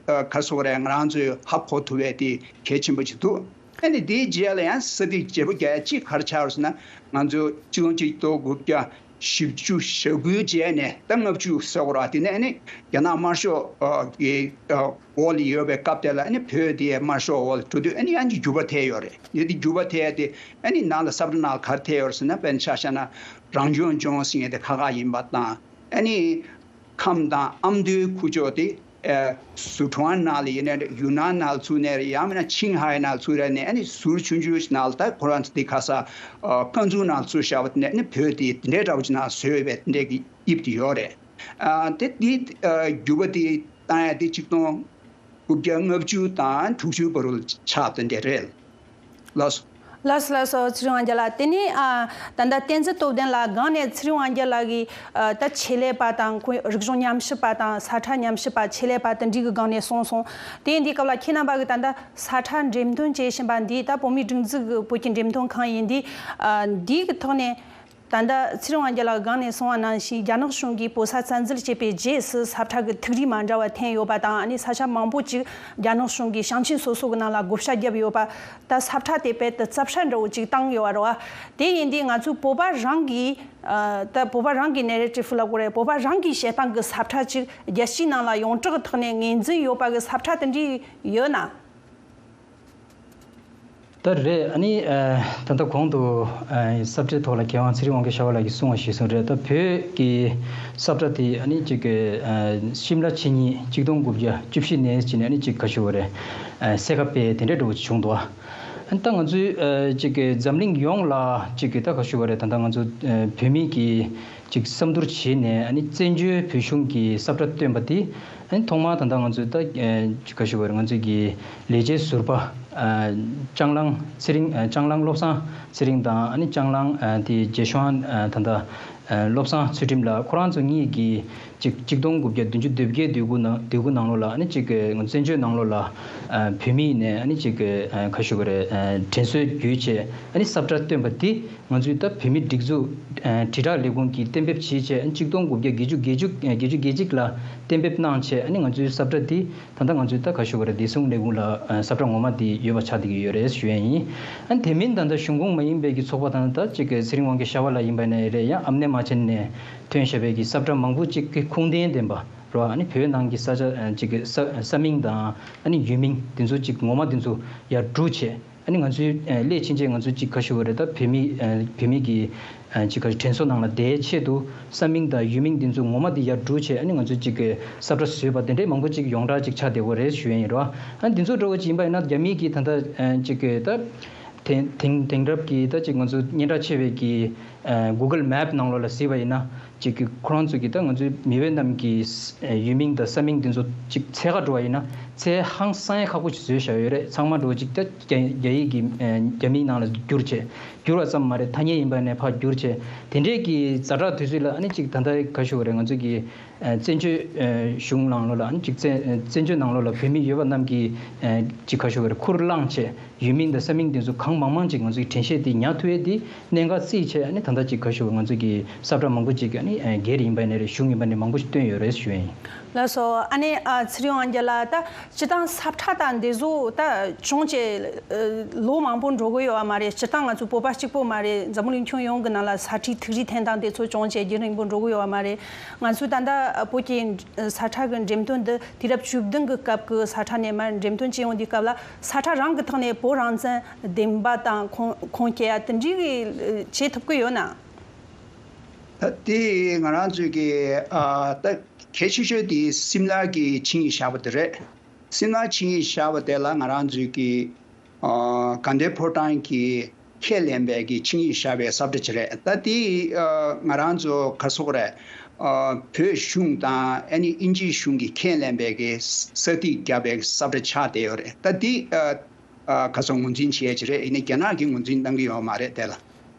ཨ་ག་སོག་རེད། ང་རང་ཚོས་ཧ་གོ་ཐུབ་པའི་དེ་གལ་ཆེན་པོ་ཅིག་འདུག་ཨ་ནི་དེའི་རྗེས་ལ་ཡང་ས་ཐིག་བརྗེ་པོ་རྒྱག་ཡ་གཅིག་ག་རེ་ཆགས་ཡོད་ཟེར་ན། ང་ཚོ་ཆིག་སྟོང་ཆིག་སྟོང་དགུ་བརྒྱ་བཞི་བཅུ་ཞེ་དགུའི་རྗེས་ནས། ད་ལྔ་བཅུ་ཟེར་དགོས་རེད་བ། དེ་ནས་ཨ་ནི་རྒྱ་ནག་དམར་ཤོག་ཨ་གི་ཨ་འོག་ལ་ཡོད་པའི་སྐབས་དེ་ལ། ཨ་ནི་བོད་དེ་དམར་ཤོག་འོག་ལ་འགྲོ་དུས། ཨ་ནི་ཡང་ཅིག་འགྱུར་བ་ཐེབས་ཡོད་རེད། ཡོད་དེ་འགྱུར་བ་ཐེབས་དེ། ཨ་ནི་ནང་ལ་ས་བཀྲ་ནང་ལ་ག་རེ་ཐེབས་ཡོད་ཟེར་ན། དཔེར་ན་ཆ་བཞག་ན་རང་སྐྱོང་ལྗོངས་ཟེར་མཁན་དེ་ཁག་ཁག་ཡིན་པ་དང་། ཨ་ནི་ཁམས་དང་ཨ་མདོའི་ཁུག་ཀྱོག་དེ་ཨ་སི་ཁྲོན་ནང་ལ་ཡིན་ནའི་རེད། ཡུན་ནན་ནང་ལ་ཚུད་ནའི་རེད། ཡང་མིན་ན་ཆིང་ཧའེ་ནང་ལ་ཚུད་རེད་ནས། ཨ་ནི་ཟུར་ཆུང་ཆུང་ཞིག་ནང་ལ་ད་ཁོ་རང་ཚོ་དེ་ཁ་ས་ཨ་ཀན་ཟུར་ནང་ལ་ཚུད་བཞག་པ་དེ་ནས། ཨ་ནི་བོད་དེ་དེ་འདྲའི་འདྲ་བོ་ཅིག་ནང་བཟོས་པའི་དེ་འདྲའི་གི་དབྱིབས་དེ་ཡོད་རེད། ཨ་དེ་དེ་ཨ་འགྱུར་བ་དེ་བཏང་ཡ་དེ་ཆིག་སྟོང་ དགུ་བརྒྱ་ལྔ་བཅུ་དང་དྲུག་ཅུའི་བར་དུ་ཆགས་དེ་འདྲ་རེད། ལགས་སོ། ལགས་སོ་ལགས་སོ། ཚེ་རིང་དབང་རྒྱལ་ལགས། དེ་ནས་ཨ། ད་ལྟ་བསྟན་འཛིན་སྟོབས་ལྡན་ལགས་སྒང་ནས་ཚེ་རིང་དབང་རྒྱལ་ལགས་ཀྱིས་ཨ། ད་ཆེད་ལས་པ་དང་ཁོ་རིག་གཞུང་ཉམས་ཞིབ་པ་དང་ས་ཁྲ་ཉམས་ཞིབ་པ་ཆེད་ལས་པ་དེ་འདྲའི་གི་སྒང་ནས་གསུངས་སོང་། དེ་འདི་སྐབས་ལ་ཁྱེད་རྣམ་པ་གིས་ད་ལྟ་ས་ཁྲ་འགྲེམས་སྟོན་བྱེད་བཞིན་པ་འདི་ད་བོད་མིའི་སྒྲིག་འཛུགས་ཀྱི་བོད་ཀྱི་འགྲེམས་སྟོན་ཁང་ཡིན་འདི། ཨ། འདིའི་གི་ཐོག་ནས། ད་ལྟ་ཚེ་རིང་དབང་རྒྱལ་ལགས་སྒང་ནས་གསུངས་པ་ནང་བཞིན་རྒྱ་ནག་གཞུང་གིས་བོད་ས་བཙན་འཛུལ་བྱས་པའི་རྗེས་སུ་ས་ཁྲ་གི་ཐིག་རིས་མ་འདྲ་བ་འཐེན་ཡོད་པ་དང་། ཨ་ནི་ས་ཆ་མང་པོ་ཅིག་རྒྱ་ནག་གཞུང་གིས་ཞིང་ཆེན་སོ་སོ་གི་ནང་ལ་བགོ་བཤའ་བརྒྱབ་ཡོད་པ། ད་ས་ཁྲ་དེ་དཔེ་དུ་རྩབ་ཧྲལ་འདྲ་བོ་ཅིག་བཏང་ཡོད་པ་རེད་བ། དེ་ཡིན་དུས་ང་ཚོའི་བོད་པ་རང་གི་ཨ། ད་བོད་པ་རང་གི་ནེ་རེ་ཊིབ་ལབ་དགོས་རེད། བོད་པ་རང་གི་བཤད་སྟངས་ཀྱི་ས་ཁྲ་ཅིག་རྒྱལ་སྤྱིའི་ནང་ལ་ཡོངས་གྲགས་ཐོག་ནས་ངོས་འཛིན་ཡོད་པ་གི་ས་ཁྲ་དེ་འདྲ་ཡོད་ན། ད་རེད། ཨ་ནི་ཨ། ད་ལྟ་གོང་དུ་ཨ། ས་ཁྲའི་ཐོག་ལ་མཁས་དབང་ཚེ་རིང་དབང་རྒྱལ་ཤར་བ་ལགས་ཀྱིས་གསུངས་པ་གཞིར་བཟུང་རེད། ད་བོད་ཀྱི་ས་ཁྲ་དེ་ཨ་ནི་ཅིག་གི་ཨ། ཤིམ་ལ་ཆེན་གཉིས་གཅིག་སྟོང་དགུ་བརྒྱ་བཅུ་བཞི་ནས་བྱས་ནས་ཨ་ནི་ཅིག་ག་ཞུ་བ་རེད། ཨ། གསལ་ཁ་སྤེལ་དེ་འདྲའི་འགྲོ་བ་ཅིག་བྱུང་འདུག་ཨ་ནི་ད་ང་ཚོའི་ཨ། ཅིག་གི་འཛམ་གླིང་ཡོངས་ལ་ཅིག་གི་ད་ག་ཞུ་བ་རེད། ད་ལྟ་ང་ཚོ་ཨ། བོད་མི་གི་ཅིག་བསམ་བསྡུར་བྱས་ནས་ཨ་ནི་བཙན་བྱོལ་བོད་གཞུང་གི་ས་ཁྲ་བཏོན་པ་དེ། ཨ་ནི་ཐོག་མར་ད་ལྟ་ང་ཚོས་ད་ཨ་ག་ཞུ་བར་ང་ཚོས་ཀྱི་ལས་བྱེད་ཟུར་པ་ཨ་ལྕང་གླང་ཚེ་རིང་ཨ་ལྕང་གླང་བློ་བཟང་ཚེ་རིང་དང་། ཨ་ནི་ལྕང་གླང་ཨ་དེ་རྗེ་ཤོང་ཨ་ད་ལྟ་ཨ་བློ་བཟང་ཚུལ་ཁྲིམས་ལགས། ཁོ་རང་ཚོ་གཉིས་ཀྱིས་ཅིག་གཅིག་སྟོང་དགུ་བརྒྱ་བདུན་ཅུ་དོན་བརྒྱད་དུས་དགུ་ནང་དུས་དགུ་ནང་ལོགས་ལ། ཨ་ནི་ཅིག་ང་ཚོ་བཙན་བྱོལ་ནང་ལོགས་ལ་ཨ་བོད་མི་ནས་ཨ་ནི་ཅིག་ཨ་ག་ཞུ་བར་ཨ་དྲན་གསོ་བརྒྱུད་བྱས་ཨ་ནི་ས་ཁྲ་བཏོན་པ་དེ། ང་ཚོས་ད་བོད་མིའི་སྒྲིག་འཛུགས་ཨ་དྲིལ་བསྒྲགས་ལས་ཁུངས་ཀྱིས་གཏན་འབེབས་བྱས་བྱས། ཨ་ནི་གཅིག་སྟོང་དགུ་བརྒྱ་བརྒྱད་ཅུ་བརྒྱད་ཅུ་ཨ་བརྒྱད་ཅུ་གྱ་གཅིག་ལ་གཏན་འབེབས་གནང་བྱས། ཨ་ནི་ང་ཚོའི་ས་ཁྲ་འདི་ད་ལྟ་ང་ཚོས་ད་ག་ཞུ་བ་རེད། བདེ་སྲུང་ལས་ཁུངས་ལ་ཨ་ས་ཁྲ་ངོ་མ་འདི་ཡོད་པ་ཆགས་བསྡད་ཀྱི་ཡོད་རེད་ཞུ་ཡ་ཡིན། ཨ་ནི་དེ་མིན་ད་ལྟ་གཞུང་ཁོངས་མ་ཡིན་པའི་གི་ཚོགས་པ་དང་། ད་ཅིག་གི་ཚེ་རིང་དབང་གི་ཤ་བ་ལ་ཡིན་པ་ནས་རེད། ཡང་ཨམ་ནེ་མ་ཆེན་ནས་ཐོན་བཞག་པའི་གི་ས་ཁྲ་མང་པོ་ཅིག་གི་ཁུངས་ལྡན་ལྡན་པ་རེད་བ། ཨ་ནི་བོད་ནང་གི་ས་ཆ་ཨ་ཅིག་གི་ས་ས་མིང་དང་ཨ་ནི་ཡུལ་མིང་འདི་ཚོ་ཅིག་ངོ་མ་འདི་ཚོ་ཡར་སྒྲུག་བྱས། ཨ་ནི་ང་ཚོའི་ཨ་སླད་ཕྱིན་ཆད་ང་ཚོ་ཅིག་ག་ཞུ་བ་རེད། ད་བོད་མི་ཨ་བོད་མི་གི་ཨ་ཅིག་ག་དྲན་གསོ་ནང་ལ་བསྡད་ཆེད་དུ་ས་མིང་དང་ཡུལ་མིང་འདི་ཚོ་ངོ་མ་འདི་ཡར་སྒྲུག་བྱས། ཨ་ནི་ང་ཚོ་ཅིག་གི་ས་ཁྲ་བཟོས་པ་དེ་འདྲའི་མང་པོ་ཅིག་ཡོངས་གྲགས་ཅིག་ཆགས་བསྡད་ཡོད་རེད་ཞུ་ཡ་ཡིན་རོ། ཨ་ནི་འདི་ཚོ་འདྲ་བོ་ཅིག་ཡིན་པ་ཡིན་ན། རྒྱ་མི་གི་ད་ལྟ་ཨ་ཅིག་གི་ད་དེང་དེང་དེང་རབས་ཀྱི་ད་ཅིག་ང་ཚོ་སྙན་གྲགས་ཆེ་བའི་གི་ཨ་Google Map་ནང་ལོགས་ལ་གཟིགས་པ་ཡིན་ན། ཅིག་གི་ཁོ་རང་ཚོ་གི་ད་ང་ཚོའི་མི་བོད་རྣམས་ཀྱི་ས་ཨ་ཡུལ་མིང་དང་ས་མིང་འདི་ཚོ་ཅིག་ཚད་ག་འགྲོ་བ་ཡིན་ན། ཚད་ཧང་སང་ཡ་ཁག་པོ་ཅིག་བཟོས་བཞག་ཡོད་རེད། ཚང་མ་འགྲོ་ཅིག་ད་རྒྱ་རྒྱ་ཡིག་གི་ཨ་རྒྱ་མིའི་ནང་ལ་བསྒྱུར་བྱས། བསྒྱུར་བ་ཙམ་མ་རེད། ཐ་སྙད་ཡིན་པ་ནས་ཕར་བསྒྱུར་བྱས། དེ་འདྲས་ཀྱི་ཛ་དྲག་དུས་ཚོད་ལ་ཨ་ནི་ཅིག་ད་ལྟ་ག་ཞུ་བ་རེད། ང་ཚོ་གི་ཨ་བཙན་བྱོལ་ཨ་གཞུང་ནང་ལོགས་ལ་ཨ་ནི་ཅིག་བཙན་བཙན་བྱོལ་ནང་ལོགས་ལ་བོད་མི་ཡོད་པ་རྣམས་ཀྱིས་ཨ་ཅིག་ག་ཞུ་བ་རེད། ཁུར་བླངས་བྱས། ཡུལ་མིང་དང་ས་མིང་དེ་ཚོ་གང་མང་མང་ཅིག་ང་ཚོ་གི་དྲན་ཤེས་དེ་ཉར་ཐུབ་ཡས་དེ་གནད་འགག་རྩིས་བྱས། ཨ་ནི་ད་ལྟ་ཅིག་ག་ཞུ་བ་ང་ཚོ་གི་ས་ཁྲ་མང་པོ་ཅིག་ཨ་ནི་སྒེར་ཡིན་པ་ནས་རེད། གཞུང་ཡིན་པ་ནས་མང་པོ་ཞིག་བཏོན་ཡོད་རེད་ཞུ་ཡ་ཡིན། ལགས་སོ། ཨ་ནི་ཨ་ཚེ་རིང་དབང་རྒྱལ་ལགས། ད་སྤྱིར་བཏང་ས་ཁྲ་དང་འདི་ཚོ་ད་བྱུང་བྱས་ལོ་མང་པོ་འགྲོ་གི་ཡོད་པ་མ་རེད། སྤྱིར་བཏང་ང་ཚོ་བོད་པ་གཅིག་པོ་མ་རེད། འཛམ་བུ་གླིང་ཁྱོན་ཡོངས་ཀྱི་ནང་ལ་ས་ཁྲའི་ཐིག་རིས་འཐེན་སྟངས་དེ་ཚོ་བྱུང་བྱས་རྒྱུན་རིང་པོ་འགྲོ་གི་ཡོད་པ་མ་རེད། ང་ཚོས་ད་ལྟ་བོད་ཀྱི་ས་ཁྲ་གི་འགྲེམས་སྟོན་འདི་དུས་རབས་བཅུ་བདུན་གྱི་སྐབས་ཀྱི་ས་ཁྲ་ནས་མར་འགྲེམས་སྟོན་བྱེད་ཡོང་དུས་སྐབས་ལ། ས་ཁྲ་རང་གི་ཐོག་ནས་བོད་རང་བཙན་བདེན་པ་དང་ཁུངས་ཁུངས་སྐྱེལ་ཡ་དེ་འདྲའི་གི་བྱེད་ཐུབ་ཀྱི་ཡོད་ན། ད་དེ་ང་རང་ཚོས་ཀྱི་ཨ་ད་གལ་ཆེ་ཤོས་དེ་སིམ་ལ་གི་ཆིངས་ཡིག་བཞག་པ་དེ་རེད། སིམ་ལ་ཆིངས་ཡིག་བཞག་པ་དེ་ལ་ང་རང་ཚོས་ཀྱི་ཨ་དགའ་ལྡན་ཕོ་བྲང་གི་ཁས་ལེན་པའི་གི་ཆིངས་ཡིག་བཞག་པའི་ས་ཁྲ་ཅིག་རེད། ད་དེ་ཨ་ང་རང་ཚོ་ག་རེ་ཟེར་དགོས་རེད། ཨ་བོད་གཞུང་དང་ཨ་ནི་དབྱིན་ཇིའི་གཞུང་གིས་ཁས་ལེན་པའི་གི་ས་ཐིག་བརྒྱབ་པའི་ས་ཁྲ་ཆགས་བསྡད་ཡོད་རེད། ད་དེ་ཨ་ཨ་ག་རེ་ཟེར་ངོས་འཛིན་བྱེད་ཡ་ཅིག་རེད། ཡིན་ནའི་རྒྱ་ནག་གིས་ངོས་འཛིན་གནང་གི་ཡོད་མ་རེད། དེ་ལ་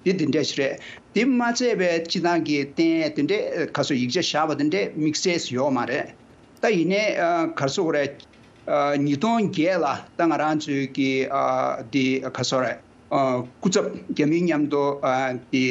དེ་དེ་འདྲ་ཞིག་རེད། དེ་མ་ཚད་པའི་སྤྱིར་བཏང་གི་བསྟན་དེ་འདྲ་ག་རེ་ཟེར་ཡིག་ཆ་བཞག་པ་དེ་འདྲ་དམིགས་བསལ་ཡོད་མ་རེད། ད་ཡིན་ནའི་ཨ་ག་རེ་ཟེར་དགོས་རེད། ཨ་ཉིས་སྟོང་བརྒྱད་ལ་ད་ང་རང་ཚོའི་གི་ཨ་དེ་ག་རེ་ཟེར་དགོས་རེད། ཨ་སྐུ་ཚབ་རྒྱ་མིའི་མཉམ་དུ་ཨ་དེ་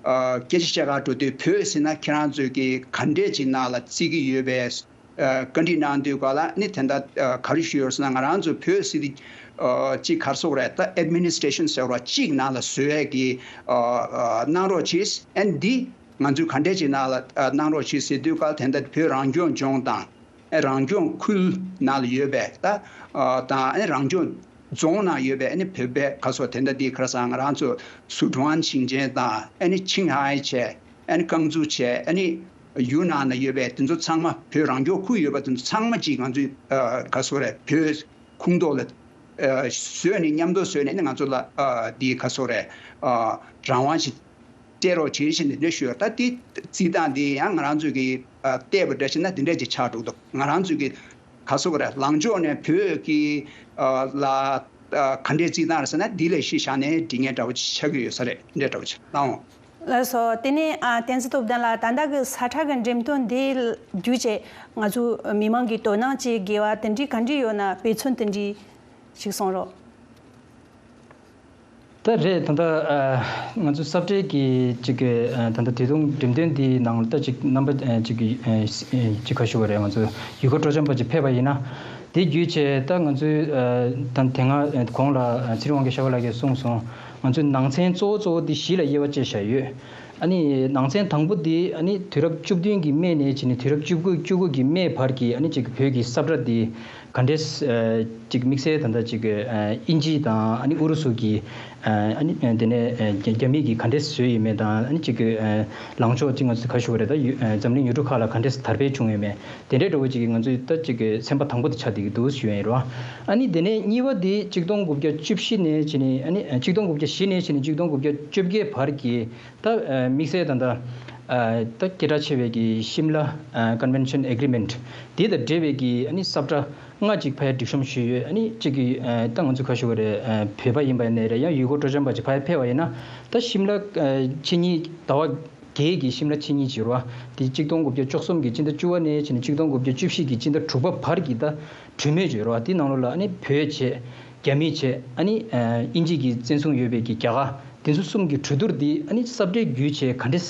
ཨ་སྐད་ཆ་བཤད་གར་འགྲོ་དུས། བོད་ཟེར་ན་ཁྱེད་རང་ཚོས་ཀྱི་ག་འདྲས་ཅིག་ནང་ལ་བརྩི་གི་ཡོད་པའི་ཨ་བཀའ་འདྲི་གནང་དུས་སྐབས་ལ་ནི་དེ་འདྲ་ཨ་ག་རེ་ཞུས་ཡོད་ཟེར་ན། ང་རང་ཚོ་བོད་ཟེར་དུས་ཨ་ཅིག་ག་རེ་ཟེར་དགོས་རེད། ད་ཨེཌ་མི་ནི་སི་ཊེ་ཤན་ཟེར་བ་གཅིག་ནང་ལ་བཟོ་ཡས་ཀྱི་ཨ་ཨ་གནང་རོགས་གྱིས། ཨ་ནི་འདི་ང་ཚོས་ག་འདྲས་ཅིག་ནང་ལ་ཨ་གནང་རོགས་གྱིས་ཟེར་དུས་སྐབས་དེ་འདྲ་བོད་རང་སྐྱོང་ལྗོངས་དང་། ཨ་རང་སྐྱོང་ཁུལ་ནང་ལ་ཡོད་པའི་ད་ཨ་དང་། ཨ་རང་སྐྱོང་རྫོང་ནང་ཡོད་པའི་ཨ་ནི་བོད་པའི་ག་རེ་ཟེར་དེ་འདྲ་འདི་ག་རེ་ཟེར། ང་རང་ཚོ་སུ་ཁྲུང་ཨན་ཞིང་ཆེན་དང་། ཨ་ནི་ཆིང་ཧའེ་བྱས། ཨ་ནི་ཀང་ཙུའུ་བྱས། ཨ་ནི་ཡུན་ནན་ན་ཡོད་པའི་དེ་ཚོ་ཚང་མ། བོད་རང་སྐྱོང་ཁུལ་ཡོད་པ་དེ་ཚོ་ཚང་མ་ཅིག་ང་ཚོའི་ཨ་ག་རེ་ཟེར་རེད། བོད་ཁོངས་གཏོགས་ལ་ཨ་བཟོས་ནས། མཉམ་དུ་བཟོས་ནས་ཨ་ནི་ང་ཚོ་ལ་ཨ་འདི་ག་རེ་ཟེར་རེད། ཨ་རང་དབང་ཞིག་སྤྲད་རོགས་བྱེད་ཞེས་འདི་འདྲ་ཞུས། ད་དེ་རྩིས་སྟངས་དེ་ཡང་ང་རང་ཚོས་ཀྱི་ཨ་བལྟས་པ་འདྲ་བྱས་ན་འདི་འདྲ་ཅིག་ཆགས་འགྲོ་གི་འདུག་ང་རང་ཚོས་ཀྱི་ ག་སོ་ག་རེ་ལངས་ཕྱོགས་ནས་བོད་ཀྱི་ལ་ག་འདྲའི་རྩིས་སྟངས་རེད་ཟེར་ན། འདི་ལས་གཞི་བཞག་ནས་འགྲིག་ངེས་འདྲ་བོ་ཆགས་ཀྱི་ཡོད་ས་རེད། འདྲ་འདྲ་བོ་ཆགས་གནང་འོང་། ལགས་སོ། དེ་ནས་ཨ་བསྟན་འཛིན་སྟོབས་ལྡན་ལགས། ད་ལྟ་གི་ས་ཁྲ་གི་འགྲེམས་སྟོན་འདི་བརྒྱུད་བྱས་ང་ཚོ་མི་མང་གི་དོ་སྣང་བྱེད་དགོས་པ་དེ་འདྲའི་ག་འདྲ་ཡོད་ན། དཔེ་མཚོན་དེ་འདྲ་ཞིག་གསུང་རོགས། ད་རེད། ད་ལྟ་ང་ཚོ་ས་ཁྲའི་གི་ཅིག་གི་ད་ལྟ་དུས་ཐུང་འགྲེམས་སྟོན་འདིའི་ནང་ལ་ད་ཅིག་རྣམ་པ་ཅིག་གི་ཅིག་ག་ཞུ་བ་རེད། ང་ཚོ་ཡུལ་སྐོར་སྤྲོ་འཆམ་པ་ཅིག་ཕེབས་པ་ཡིན་ན། དེ་བརྒྱུད་བྱས་ད་ང་ཚོས་ད་དེ་སྔ་གོང་ལ་ཚེ་རིང་དབང་རྒྱལ་ཤར་པ་ལགས་ཀྱིས་གསུངས་སོང་། ང་ཚོའི་ནང་ཚན་གཙོ་བོ་གཙོ་བོ་འདི་བཞི་ལ་དབྱེ་བ་བཅད་བཞག་ཡོད། ཨ་ནི་ནང་ཚན་དང་པོ་འདི་ཨ་ནི་དུས་རབས་བཅུ་བདུན་གྱི་སྨད་ནས་བྱས་ནས་དུས་རབས་བཅུ་དགུ་བཅུ་དགུ་གི་སྨད་བར་གྱི་ཨ་ནི་ཅིག་བོད་ཀྱི་ས་ཁྲ་འདི་ག་འདྲས་ཅིག་དམིགས་བསལ་ད་ལྟ་ཅིག་དབྱིན་ཇི་དང་ཨ་ནི་ཨུ་རུ་སུ་གི་ཨ་ནི་དེ་ནས་རྒྱ་མི་གིས་ག་འདྲས་བཟོས་ཡོད་མེད་དང་། ཨ་ནི་ཅིག་ལངས་ཕྱོགས་ཅིག་ང་ཚོས་ག་ཞུ་བ་རེད། ད་འཛམ་གླིང་ཡུལ་གྲུ་ཁག་ལ་ག་འདྲས་དར་སྤེལ་བྱུང་ཡོད་མེད། དེ་འདྲའི་འདྲ་བོ་ཅིག་གིས་ང་ཚོས་ད་ཅིག་གི་ཚན་པ་དང་པོ་དེ་ཆགས་བསྡད་ཀྱི་འདུག་ཞུ་ཡ་ཡིན་རོ། ཨ་ནི་དེ་ནས་གཉིས་པ་དེ་ཆིག་སྟོང་དགུ་བརྒྱ་བཅུ་བཞི་ནས་བྱས་ནས། ཨ་ནི་ཆིག་སྟོང་དགུ་བརྒྱ་བཞི་ནས་བྱས་ནས་ཆིག་སྟོང་དགུ་བརྒྱ་བཅོ་བརྒྱད་བར་གྱི་ད་དམིགས་བསལ་ད་ལྟ་ད་སྐད་གྲགས་ཆེ་བའི་གི་ཤིམ་ལ་Convention Agreement དེ་དང་འབྲེལ་བའི་གི་ཨ་ནི་ས་ཁྲ་ལྔ་ཅིག་ཕར་སྒྲིག་གཤོམ་ཞུས་ཡོད། ཨ་ནི་གཅིག་གི་ད་ང་ཚོས་ག་ཞུ་བ་རེད། བོད་པ་ཡིན་པ་ཡིན་ནའི་རེད། ཡང་ཡུལ་སྐོར་སྤྲོ་འཆམ་པ་ཅིག་ཕར་ཕེབས་པ་ཡིན་ན། ད་ཤིམ་ལ་ཆེན་གཉིས་ཟླ་བ་བརྒྱད་ཀྱི་ཤིམ་ལ་ཆེན་གཉིས་བྱེད་རོགས། དེ་ཆིག་སྟོང་དགུ་བརྒྱ་བཅུ་གསུམ་གྱི་སྤྱི་ཟླ་བཅུ་པ་ནས་བྱས་ནས་ཆིག་སྟོང་དགུ་བརྒྱ་བཅུ་བཞི་གི་སྤྱི་ཟླ་དྲུག་པ་བར་གྱི་ད་གྲོས་མོལ་བྱེད་རོགས། དེ་ནང་ལོགས་ལ་ཨ་ནི་བོད་བྱས། རྒྱ་མི་བྱས། ཨ་ནི་དབྱིན་ཇི་གི་བཙན་བཟུང་ཡོད་པའི་གི་རྒྱ་གར། དེ་ཚོ་གསུམ་གྱི་གྲོས་བསྡུར་འདི་ཨ་ནི་ས་ཁྲའི་བརྒྱུད་བྱས་ག་འདྲས་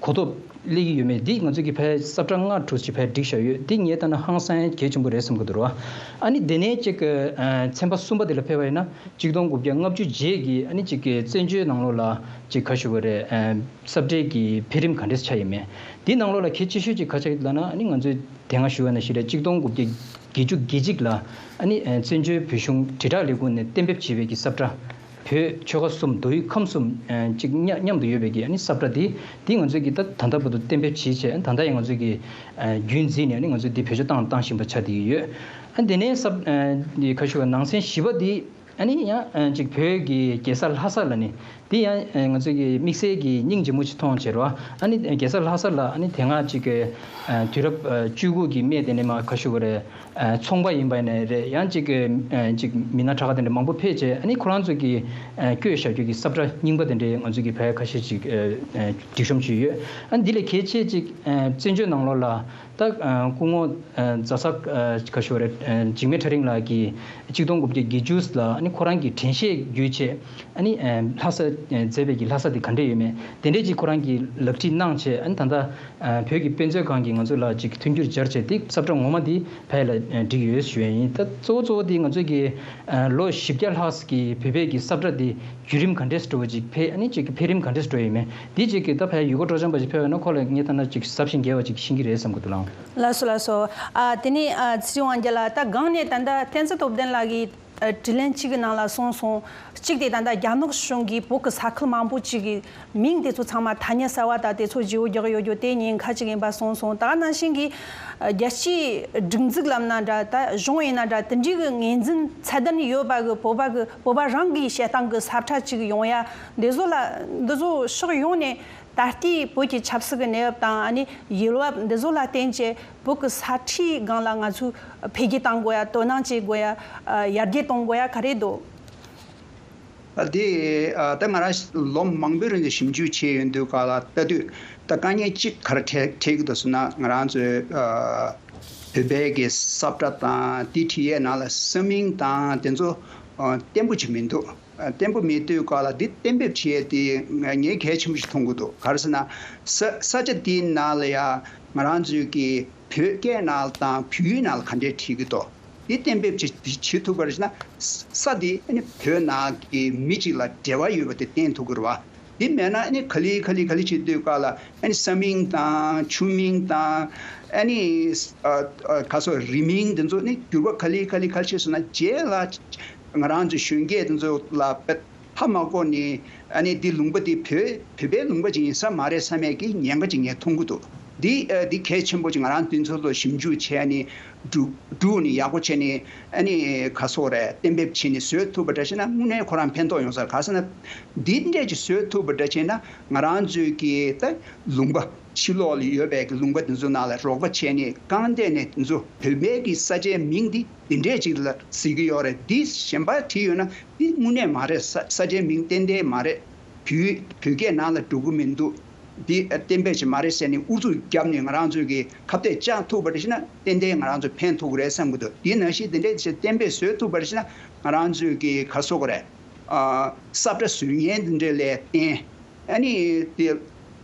གོ་རྟོགས་སླེབས་ཀྱི་ཡོད་མེད་འདི་ང་ཚོ་གི་ཕར་ས་ཁྲ་ལྔ་དྲུག་ཅིག་ཕར་སྒྲིག་བཞག་ཡོད། འདི་ངས་ལྟ་ན་ཧང་སང་གལ་ཆེན་པོ་རེད་བསམ་གྱི་འདུག་རོགས། ཨ་ནི་དེ་ནས་ཅིག་ཚན་པ་གསུམ་པ་དེ་ལ་ཕེབས་པ་ཡིན་ན། ཆིག་སྟོང་དགུ་བརྒྱ་ལྔ་བཅུ་རྗེས་ཀྱི་ཨ་ནི་ཅིག་གི་བཙན་བྱོལ་ནང་ལོགས་ལ་ཅིག་ག་ཞུ་བ་རེད། ས་ཁྲའི་གི་འཕེལ་རིམ་ག་འདྲས་ཆགས་ཡོད་མེད། འདི་ནང་ལོགས་ལ་གལ་ཆེ་ཤོས་ཅིག་ག་ཆགས་ཡོད་ལབ་ན། ཨ་ནི་ང་ཚོས་དེ་སྔ་ཞུ་བ་ནང་བཞིན་རེད། ཆིག་སྟོང་དགུ་བརྒྱ་བརྒྱད་ཅུ་གྱ་གཅིག་ལ་ཨ་ནི་བཙན་བྱོལ་བོད་གཞུང་དྲིལ་བསྒྲགས་ལས་ཁུངས་ནས་གཏན་འབེབས་བྱས་པའི་གི་ས་ཁྲ། བོད་ཆོལ་ཁ་གསུམ་མདོ་དབུས་ཁམས་གསུམ་ཅིག་མཉམ་མཉམ་དུ་ཡོད་པའི་གི་ཨ་ནི་ས་ཁྲ་འདི། འདི་ང་ཚོས་ཀྱི་ད་ད་ལྟ་བར་དུ་གཏན་འབེབས་བྱས་བྱས། ད་ལྟ་ཡང་ང་ཚོས་ཀྱི་རྒྱུན་འཛིན་ནས་ཨ་ནི་ང་ཚོས་འདི་བེད་སྤྱོད་བཏང་བཏང་བཞིན་པ་ཆགས་བསྡད་ཀྱི་ཡོད། ཨ་འདི་ནས་ས་འདི་ག་ཞུ་བ། ནང་ཚན་བཞི་པ་འདི། ཨ་ནི་ཡང་ཅིག་བོད་ཀྱི་རྒྱལ་ས་ལྷ་ས་ལ་ནི། འདི་ཡང་ང་ཚོས་ཀྱི་དམིགས་བསལ་གྱི་སྙིང་རྗེ་མོ་ཅིག་མཐོང་བྱས་རོགས། ཨ་ནི་རྒྱལ་ས་ལྷ་ས་ལ་ཨ་ནི་དེ་སྔ་ཅིག་གི་དུས་རབས་བཅུ་དགུ་གི་སྨད་དེ་ནས་མར་ག་ཞུ་བ་རེད། ཚོང་པ་ཡིན་པ་ནས་རེད། ཡང་ཅིག་གི་ཅིག་མི་སྣ་གྲགས་ཀ་དེ་འདྲ་མང་པོ་ཕེབས་བྱས། ཨ་ནི་ཁོ་རང་ཚོ་གི་བསྐྱོད་བཞག་རྒྱུ་གི་ས་ཁྲ་རྙིང་པ་དེ་འདྲའི་ང་ཚོས་ཀྱི་ཕར་ཁ་ཤས་ཅིག་སྒྲིག་གཤོམ་བྱས་ཡོད། ཨ་ནི་འདི་ལས་གལ་ཆེ་ཅིག་བཙན་བྱོལ་ནང་ལོགས་ལ་ད་སྐུ་ངོ་ཛ་སག་ག་ཞུ་བ་རེད། འཇིགས་མེད་ཁྲ་རིང་ལགས་ཀྱིས་ཆིག་སྟོང་དགུ་བརྒྱ་བརྒྱད་ཅུ་ལ་ཨ་ནི་ཁོ་རང་གི་དྲན་ཤེས་བརྒྱུད་བྱས། ཨ་ནི་ལྷ་ས་མཛད་པའི་གི་ལྷ་ས་དེ་ག་འདྲས་ཡོད་མེད་དེ་འདྲས་ཅིག་ཁོ་རང་གིས་ལག་བྲིས་གནང་བྱས། ཨ་ནི་ད་ལྟ་བོད་ཀྱི་དཔེ་མཛོད་ཁང་གིས་ང་ཚོ་ལ་ཅིག་མཐུན་འགྱུར་སྦྱར་བྱས། དེ་ས་ཁྲ་ངོ་མ་དེ་ཕ་ཡུལ་ལ་བསྒྲིགས་ཡོད་ཞུ་ཡ་ཡིན། ད་གཙོ་བོ་གཙོ་བོ་དེ་ང་ཚོས་ཀྱི་ལོ་བཞི་བརྒྱ་ལྷག་གི་བོད་པའི་གི་ས་ཁྲ་དེ་བརྒྱུད་རིམ་ག་འདྲས་འགྲོ་བ་ཅིག་འཕེལ། ཨ་ནི་ཅིག་གི་འཕེལ་རིམ་ག་འདྲས་འགྲོ་ཡོད་མེད་དེ་ཅིག་གི་ད་ཕ་ཡུལ་སྐོར་སྤྲོ་འཆམ་པ་ཅིག་ཕེབས་ཡོད་ན་ཁོ་ལ་ངས་ལྟ་ན་ཅིག་ཟབ་ཞིང་རྒྱས་པ་ཅིག་ཤེས་ཀྱི་རེད་བསམ་གྱི་འདུག་ལགས། ལགས་སོ། ལགས་སོ། ཨ་དེ་ནས་ཨ་ཚེ་རིང་དབང་རྒྱལ་ལགས། ད་སྒང་ནས་ད་ལྟ་བསྟན་འཛིན་སྟོབས་ལྡན་ལགས་ཀྱིས་ཨ་དྲིས་ལན་གཅིག་གི་ནང་ལ་གསུངས་སོང་། གཅིག་དེ་ད་ལྟ་རྒྱ་ནག་གཞུང་གིས་བོད་ཀྱི་ས་ཁུལ་མང་པོ་ཅིག་གི་མིང་དེ་ཚོ་ཚང་མ་ཐ་སྙད་གསར་བ་དང་དེ་ཚོ་བརྗེ་བོ་རྒྱག་ཡོད་རྒྱུ་དེ་ཉེན་ཁ་ཅིག་ཡིན་པ་གསུངས་སོང་། ད་ག་ནང་བཞིན་གྱི་རྒྱལ་སྤྱིའི་སྒྲིག་འཛུགས་ལབ་ན་འདྲ། ད་གཞུང་ཡིན་ན་འདྲ། དེ་འདྲའི་གི་ངོས་འཛིན་ཚད་ལྡན་ཡོད་པ་གི་བོད་པ་གི་བོད་པ་རང་གི་བཤད་སྟངས་གི་ས་ཁྲ་ཅིག་ཡོང་ཡ་འདི་ཚོ་ལ། འདི་ཚོ་ཕྱོགས་ཡོངས་ནས་ད་ལྟའི་བོད་ཀྱི་ཆབ་སྲིད་ཀྱི་གནས་བབ་དང་། ཨ་ནི་ཡུལ་བབ་འདི་ཚོ་ལ་བརྟེན་བྱས་བོད་ཀྱི་ས་ཁྲའི་སྒང་ལ་ང་ཚོས་འཕེལ་རྒྱས་གཏང་དགོས་ཡ། དོ་སྣང་བྱེད་དགོས་ཡ། ཡར་རྒྱས་གཏོང་དགོས་ཡ་ག་རེ་འདུག་ཨ་དེ་ཨ་ད་ང་རང་ལོ་མང་པོའི་རིང་ལ་ཞིབ་འཇུག་བྱས་ཡོང་དུས་སྒང་ལ་ལྟ་དུས། ད་དཀའ་ངལ་གཅིག་ག་རེ་འཕྲད་འཕྲད་ཀྱི་འདུག་ཟེར་ན། ང་རང་ཚོའི་ཨ་བོད་པའི་གི་ས་ཁྲ་དང་དེ་བྲིས་ཡས་ནང་ལ་ས་མིང་དང་དེ་ཚོ་ཨ་བརྟན་པོ་ཅིག་མི་འདུག་ཨ་བརྟན་པོ་མེད་དུས་སྒང་ལ་འདི་གཏན་འབེབས་བྱེད་ཡས་དེ་ང་ངས་གལ་ཆེན་པོ་ཞིག་མཐོང་གི་འདུག་ག་རེ་ཟེར་ན། ས་ས་ཆ་དེའི་ནང་ལ་ཡ་ང་རང་ཚོའི་གི་བོད་སྐད་ནང་དང་བོད་ཡིག་ནང་ལ་ག་འདྲས་བྲིས་ཀྱི་འདུག་འདི་གཏན་འབེབས་བྱེད་བྱེད་ཐུབ་པ་རེད་ཟེར་ན། ས་ས་འདི་ཨ་ནི་བོད་ནང་གི་མི་གཅིག་ལ་འབྲེལ་བ་ཡོད་པ་དེ་བསྟན་ཐུབ་ཀྱི་རེད་བ། འདི་མེད་ན་ཨ་ནི་ག་ལེ་ག་ལེ་ག་ལེ་བྱེད་དུས་སྒང་ལ་ཨ་ནི་ས་མིང་དང་ཆུ་མིང་དང་། ཨ་ནི་ཨ་ཨ་ག་སོ་རི་མིང་འདི་ཚོ་ནི་འགྱུར་བ་ག་ལེ་ག་ལེ་ག་ལེ་བྱས་སོང་ན། རྗེས་ལ་ང་རང་ཚོ་གཞོན་སྐྱེས་འདི་ཚོ་ལ་དཔེ་ཧ་མ་གོ་ནས། ཨ་ནི་འདི་ལུང་པ་འདི་བོད་བོད་པའི་ལུང་པ་ཅིག་ཡིན་ས་མ་རེད་བསམ་ཡས་ཀྱི་ཉེན་ཁ་ཅིག་ངས་མཐོང་གི་འདུག་འདི་ཨ་འདི་གལ་ཆེན་པོ་ཅིག་ང་རང་འདི་ཚོ་ལ་ཞིབ་འཇུག་བྱས་ནས་སྒྲུག་སྒྲུག་ནས་ཡག་པོ་བྱས་ནས་ཨ་ནི་ག་སོག་རེད། གཏན་འབེབས་བྱས་ནས་བཟོས་ཐུབ་པ་འདྲ་ཞིག་ན་དངོས་གནས་ཁོ་རང་ཕན་ཐོགས་ཡོང་ས་རེད། ག་ཟེར་ན་འདི་འདྲས་ཅིག་བཟོས་ཐུབ་པ་འདྲ་བྱས་ན་ང་རང་ཚོའི་གི་ད་ལུང་པ་ཕྱི་ལོགས་ལ་ཡོད་པའི་གི་ལུང་པ་འདི་ཚོ་ནང་ལ་རོགས་པ་བྱས་ནས་རྐང་གཏད་ནས་འདི་ཚོ་བོད་པའི་གི་ས་ཆའི་མིང་འདི་འདི་འདྲས་ཅིག་ལ་ཟེར་གི་ཡོད་རེད། འདི་གཞན་པ་བྲིས་ཡོད་ན་འདི་དངོས་གནས་མ་རེད། ས་ས་ཆའི་མིང་ཏན་ཏན་མ་རེད། བོད་བོད་སྐད་ནང་ལ་འགྲོ་གི་མི་འདུག་འདི་གཏན་འབེབས་ཅིག་མ་རེད་ཟེར་ནས་ཨུ་ཚུགས་བརྒྱབ་ནས་ང་རང་ཚོས་ཀྱི་ཁ་གཏད་བཅག་ཐུབ་པ་རེད་ཤེ་ན་ཏན་ཏན་ང་རང་ཚོ་ཕན་ཐོགས་ཀྱི་རེད་བསམ་གྱི་འདུག་འདི་ནང་བཞིན་འདི་འདྲའི་ཅིག་གཏན་འབེབས་བཟོས་ཐུབ་པ་རེད་ཤེ་ན་ང་རང་ཚོས་ཀྱི་ག་སོགས་རེད། ཨ་ས་བཀྲ་བཟོ་མཁན་འདི་འདྲ་ལས་བརྟེན་ཨ་ནི་དེ་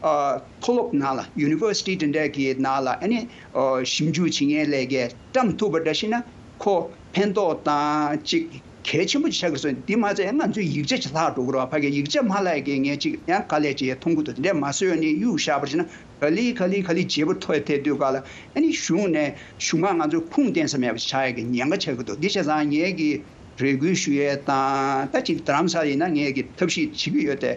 ཨ་མཐོ་སློབ་ནང་ལ་ཡུ་ནི་ཝར་སི་ཊི་འདི་འདྲ་གི་ནང་ལ་ཨ་ནི་ཨ་ཞིབ་འཇུག་བྱེད་མཁན་ལས་ཀའི་བཀྲམ་ཐུབ་པ་འདྲ་ཤེ་ན་ཁོ་ཕན་ཐོགས་དང་ཅིག་གལ་ཆེན་པོ་ཆགས་ཀྱི་སོང་། འདི་མ་ཚད་ང་ཚོའི་ཡིག་ཆ་ཅིག་ལྷག་འགྲོ་གི་རེད་བ། ཕ་གིའི་ཡིག་ཆ་མ་ལྷག་གི་ངས་ཅིག་ཡང་དཀའ་ལས་ཅིག་མཐོང་གི་འདུག་དེ་འདྲས་མ་བཟོས་ནས་གཡུག་བཞག་པར་བྱས་ན་ག་ལེ་ག་ལེ་ག་ལེ་བརྗེ་པོ་ཐོག་ཐེབས་དུས་ག་ལ་ཨ་ནི་གཞུང་ནས་གཞུང་མ་ང་ཚོ་ཁུངས་གཏན་ས་མེད་པ་ཆགས་ཡ་གི་ཉེན་ཁ་ཆགས་ཀྱི་འདུག་འདི་བྱས་ཙང་ངས་གི་རེ་སྐུལ་ཞུ་ཡས་དང་ད་ཅིག་རྡ་རམ་ས་ལ་ཡིན་ན་ངས་གི་ཐབས་ཤེས་བྱེད་ཀྱི་ཡོད་དེ།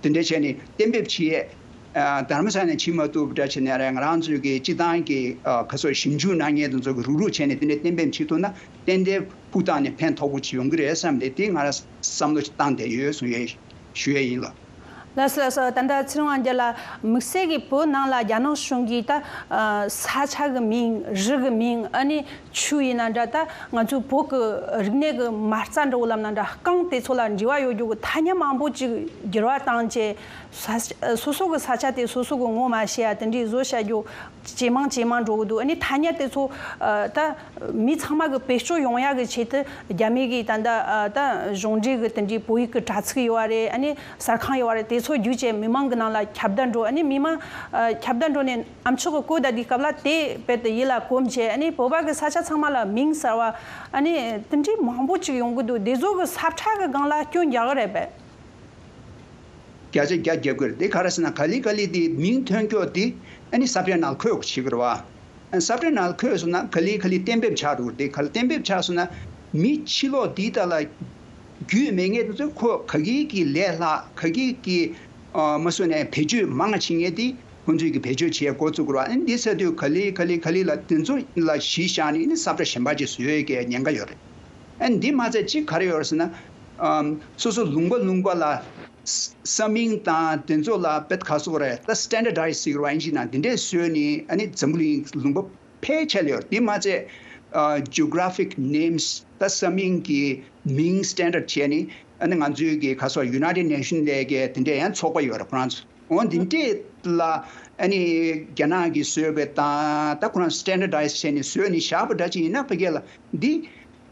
དེ་འདྲས་བྱས་ནས་གཏན་འབེབས་བྱེད་ཡས། ཨ་རྡ་རམ་ས་ལ་ནས་བྱེད་མ་ཐུབ་འདྲ་བྱས་ནས་རེད། ང་རང་ཚོའི་གི་སྤྱི་བཏང་གི་ཨ་ག་སོགས་ཞིབ་འཇུག་གནང་མཁན་དེ་ཚོ་གི་རུག་རུག་བྱས་ནས་དེ་འདྲས་གཏན་འབེབས་བྱེད་ཐུབ་ན་ཏན་ཏན་ཕུགས་བཏང་ནས་ཕན་ཐོགས་པོ་ཅིག་ཡོང་གི་རེད་བསམ་སྟེ་དེ་ང་རང་བསམ་བློ་ཞིག་བཏང་བསྡད་ཡོད་གསུང་ཡས་ཞུ་ཡས་ཡིན་ལགས། ལགས་སོ་ལགས་སོ། ད་ལྟ་ཚེ་རིང་དབང་རྒྱལ་ལགས་དམིགས་བསལ་གྱི་བོད་ནང་ལ་རྒྱ་ནག་གཞུང་གིས་ད་ཨ་ས་ཆ་གི་མིང་རི་གི་མིང་ཨ་ནི་ཆུ་ཡིན་ན་འདྲ། ད་ང་ཚོའི་བོད་ཀྱི་རིག་གནས་ཀྱི་མ་རྩ་འདྲ་བོ་ལབ་ན་འདྲ། རྐང་དེ་ཚོ་ལ་འབྲེལ་བ་ཡོད་རྒྱུ་གི་ཐ་སྙད་མང་པོ་ཅིག་འགྱུར་བ་བཏང་བྱས། ས་སོ་སོ་གི་ས་ཆ་དེ་སོ་སོ་གི་ངོ་མ་ཤེས་ཡ་དེ་འདྲའི་བཟོ་བྱ་རྒྱུ་ཇེ་མང་ཇེ་མང་འགྲོ་གི་འདུག་ཨ་ནི་ཐ་སྙད་དེ་ཚོ་ཨ་ད་མི་ཚང་མ་གི་བེད་སྤྱོད་ཡོང་ཡ་གི་ཆེད་དུ་རྒྱ་མི་གིས་ད་ལྟ་ཨ་ད་གཞུང་འབྲེལ་གི་དེ་འདྲའི་བོད་ཡིག་གི་དྲ་ཚིགས་ཡོད་བ་རེད། ཨ་ནི་གསར་ཁང་ཡོད་བ་རེད། དེ་ཚོ་བརྒྱུད་བྱས་མི་མང་གི་ནང་ལ་ཁྱབ་བརྡལ་འགྲོ། ཨ་ནི་མི་མང་ཨ་ཁྱབ་བརྡལ་འགྲོ་ནས་ཨམ་ཅོག་གི་བཀོད་ད་དེའི་སྐབས་ལ་དེ་རྦད་དེ་ཡིད་ལ་གོམས་བྱས། ཨ་ནི་བོད་པ་གི་ས་ཆ་ཚང་མ་ལ་མིང་གསར་བ་ཨ་ནི་དེ་འདྲའི་མང་པོ་ཅིག་ཡོང་གི་འདུག་དེ་ཚོ་གི་ས་ཁྲ་གི་སྒང་ལ་སྐྱོན་རྒྱག་གི་རེད་པས། བརྒྱ་ཆ་བརྒྱ་རྒྱབ་ཀྱི་རེད། དེ་ག་རེ་ཟེར་ན་ག་ལེ་ག་ལེ་དེ་མིང་ཐོན་ཀྱོག་དེ་ཨ་ནི་ས་བཀྲའི་ནང་འཁོད་དགོས་བྱེད་ཀྱི་རེད་བ། ཨ་ས་བཀྲའི་ནང་འཁོད་སོང་ན་ག་ལེ་ག་ལེ་གཏན་འབེབས་ཆགས་འགྲོ་གི་རེད། དེ་ག་ལེ་གཏན་འབེབས་ཆགས་སོང་ན་མི་ཕྱི་ལོགས་དེའི་ཐད་ལ་རྒྱུས་མེད་མཁན་དེ་ཚོ་ཁོ་ག་གི་གི་ལས་སླ་ག་གི་གི་ཨ་མ་སོ་ནས་བེད་སྤྱོད་མང་བ་བྱེད་མཁན་དེ་ཁོང་ཚོས་གི་བེད་སྤྱོད་བྱེད་འགོ་བཙུགས་དགོས་རེད་བ། ཨ་ནི་འདི་ཟེར་དུས་ག་ལེ་ག་ལེ་ག་ལེ་ལ་དེ་ཚོ་ལ་གཞི་བཞག་ནས་ཨ་ནི་ས་བཀྲ་གཞན་པ་ཅིག་བཟོ་ཡས་ཀྱི་ཉེན་ཁ་ཡོད་རེད། ཨ་ནི་འདི་མ་ཚད་གཅིག་ག་རེ་ཡོད་རེད་ཟེར་ན། ཨམ་སོ་སོ་ལུང་པ་ལུང་པ་ལ་ས་ས་མིང་དང་དེ་ཚོ་ལ་དཔེ་ག་སོགས་རེད། ད་སི་ཊན་ཌར་ཌའི་ཛི་ཟེར་གི་རེད་བ། ཨིན་ཇི་ནང་འདི་འདྲས་བཟོས་ནས་ཨ་ནི་འཛམ་བུ་གླིང་ལུང་པ་ཕལ་ཆེར་ལ་ཡོད་རེད། འདི་མ་ཚད་ཨ་Geographic Names ད་ས་མིང་གི་མིང་སི་ཊན་ཌར་ཌི་བྱས་ནས་ཨ་ནི་ང་ཚོའི་གི་ག་སོགས་ཡུ་ནའི་ཊེཌ་ནེ་ཤན་ལས་ཀའི་དེ་འདྲས་ཡང་ཚོགས་པ་ཡོད་རེད་ཁོ་རང་ཚོ། འོ་འདི་འདྲས་ལ་ཨ་ནི་རྒྱ་ནག་གིས་བཟོས་པའི་དང་ད་ཁོ་རང་སི་ཊན་ཌར་ཌའི་ཛི་བྱས་ནས་བཟོས་ནས་བཞག་པ་འདྲ་ཅིག་ཡིན་ན་ཕ་གི་ལ་འདི་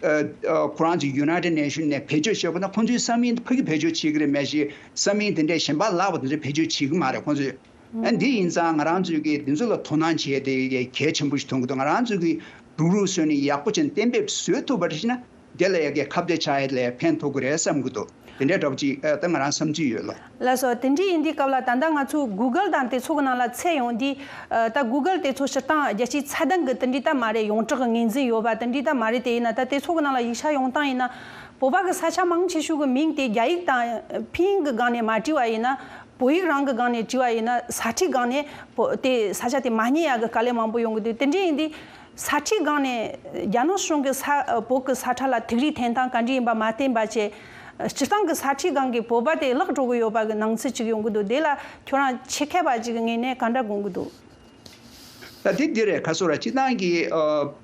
ཨ་ཨ་ཁོ་རང་ཚོ་ཡུ་ནའི་ཊེཌ་ནེ་ཤན་ནས་བེད་སྤྱོད་བྱེད་དགོས་ན་ཁོང་ཚོའི་ས་མིང་ཕ་གི་བེད་སྤྱོད་བྱེད་ཀྱི་རེད་མ་གཞི་ས་མིང་དེ་འདྲས་གཞན་པ་ལྷག་པ་དེ་ཚོ་བེད་སྤྱོད་བྱེད་ཀྱི་མ་རེད་ཁོང་ཚོས། ཨ་འདི་ཡིན་ཙང་ང་རང་ཚོས་ཀྱི་འདི་ཚོ་ལ་དོ་སྣང་བྱེད་དེ་གལ་ཆེན་པོ་ཞིག་མཐོང་གི་འདུག་ང་རང་ཚོས་ཀྱི་རུག་རུག་བཟོས་ནས་ཡག་པོ་བྱས་ནས་གཏན་འབེབས་བཟོས་ཐུབ་པ་རེད་ན་དེ་ལ་ཡ་གི་ཁ་གཏད་ཆགས་ཡས་ལ་ཕན་ཐོགས་ཀྱི་རེད་བསམ་གྱི་འདུག་དེ་འདྲའི་འདྲ་པོ་ཅིག་ཨ་ད་ང་རང་བསམ་ཚུལ་ཡོད་ལ། ལགས་སོ། དེ་འདྲ་ཡིན་དུས་སྐབས་ལ་ད་ལྟ་ང་ཚོ་Google དང་དེ་ཚོ་གི་ནང་ལ་ཚད་ཡོང་དུས་ཨ་ད་Google དེ་ཚོ་སྤྱིར་བཏང་རྒྱལ་སྤྱིའི་ཚད་ལྡན་གྱི་དེ་འདྲའི་ད་མ་རེད། ཡོངས་གྲགས་ཀྱི་ངོས་འཛིན་ཡོད་པ་དེ་འདྲའི་ད་མ་རེད། དེ་ཡིན་ན་ད་དེ་ཚོ་གི་ནང་ལ་ཡིག་ཆ་ཡོང་སྟངས་ཡིན་ན་བོད་པ་གི་ས་ཆ་མང་ཆེ་ཤོས་གི་མིང་དེ་རྒྱ་ཡིག་དང་ཕིན་ཡིག་གི་སྒང་ནས་མ་བྲིས་པ་ཡིན་ན། བོད་ཡིག་རང་གི་སྒང་ནས་བྲིས་པ་ཡིན་ན་ས་ཁྲའི་སྒང་ནས་བོད་དེ་ས་ཆ་དེ་མ་རྙེད་ཡག་གི་དཀའ་ལས་མང་པོ་ཡོང་གི་འདུག་དེ་འདྲ་ཡིན་དུས་ས་ཁྲའི་སྒང་ནས་རྒྱ་ནག་གཞུང་གི་ས་བོད་ཀྱི་ས་ཁྲ་ལ་ཐིག་རིས་འཐེན་སྟངས་ག་འདྲ་ཡིན་པ་མ་བསྟན་པ་བྱས། སྤྱིར་བཏང་གི་ས་ཁྲའི་སྒང་གི་བོད་པ་དེ་བརླག་འགྲོ་གི་ཡོད་པ་གི་སྣང་ཚུལ་ཅིག་ཡོང་གི་འདུག་དེ་ལ་ཁྱོད་རང་ཆེད་མཁས་པ་ཅིག་གི་ངོས་ནས་ག་འདྲ་དགོངས་གི་འདུག་ད་དེ་འདི་རེད། ཁ་སོ་ར་སྤྱིར་བཏང་གི་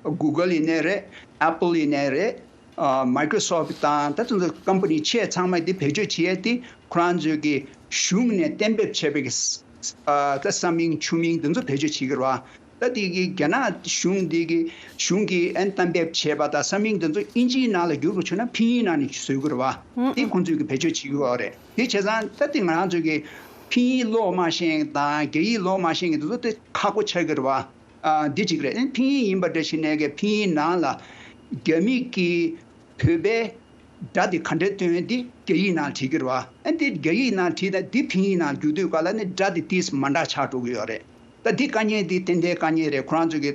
ཨ་Google ཡིན་ནའི་རེད། Apple ཡིན་ནའི་རེད། ཨ་Microsoft དང་ད་དེ་ཚོ་ཀམ་པ་ནི་ཆེ་ཚང་མ་དེ་བེད་སྤྱོད་བྱེད་ཡས་དེ་ཁོ་རང་ཚོའི་གི་གཞུང་ནས་གཏན་འབེབས་བྱས་པའི་གི་ས་ཨ་ད་ས་མིང་ཆུ་མིང་དེ་ཚོ་བེད་སྤྱོད་བྱེད་ཀྱི་རེད་བ། ད་དེ་གི་རྒྱ་ནག་གཞུང་དེ་གི་གཞུང་གིས་ཨན་གཏན་འབེབས་བྱས་པ་དང་ས་མིང་དེ་ཚོ་ཨིན་ཇིའི་ནང་ལ་བསྒྱུར་དགོས་བྱུང་ན་ཕིན་ཡིག་ནང་ནས་བཟོ་གི་རེད་བ། དེ་ཁོང་ཚོས་གི་བེད་སྤྱོད་བྱེད་ཀྱི་ཡོད་རེད། དེ་བྱས་ཙང་ད་དེ་ང་རང་ཚོའི་གི་ཕིན་ཡིག་ཀློག་མ་ཤེས་མཁན་དང་རྒྱ་ཡིག་ཀློག་མ་ཤེས་མཁན་དེ་ཚོ་དེ་ཁག་པོ་ཆགས་ཀྱི་རེད་བ། ཨ་འདི་གཅིག་རེད། ཨ་ཕིན་ཡིག་ཡིན་པ་འདྲ་ཞིག་ནས་ཀྱི་ཕིན་ཡིག་ནང་ལ་རྒྱ་མི་གིས་བོད་པའི་སྒྲ་དེ་ག་འདྲས་བཏོན་དེ་རྒྱ་ཡིག་ནང་བྲིས་ཀྱི་རེད་བ། ཨ་འདི་རྒྱ་ཡིག་ནང་བྲིས་ན་འདི་ཕིན་ཡིག་ནང་བསྒྱུར་དུས་ག་ལ་ནི་སྒྲ་དེ་ཏིས་མ་འདྲ་ཆགས་འགྲོ་གི་ཡོད་རེད། ད་འདི་དཀའ་ངལ་འདི་ཏན་ཏན་དཀའ་ངལ་རེད། ཁོ་རང་ཚོ་གི་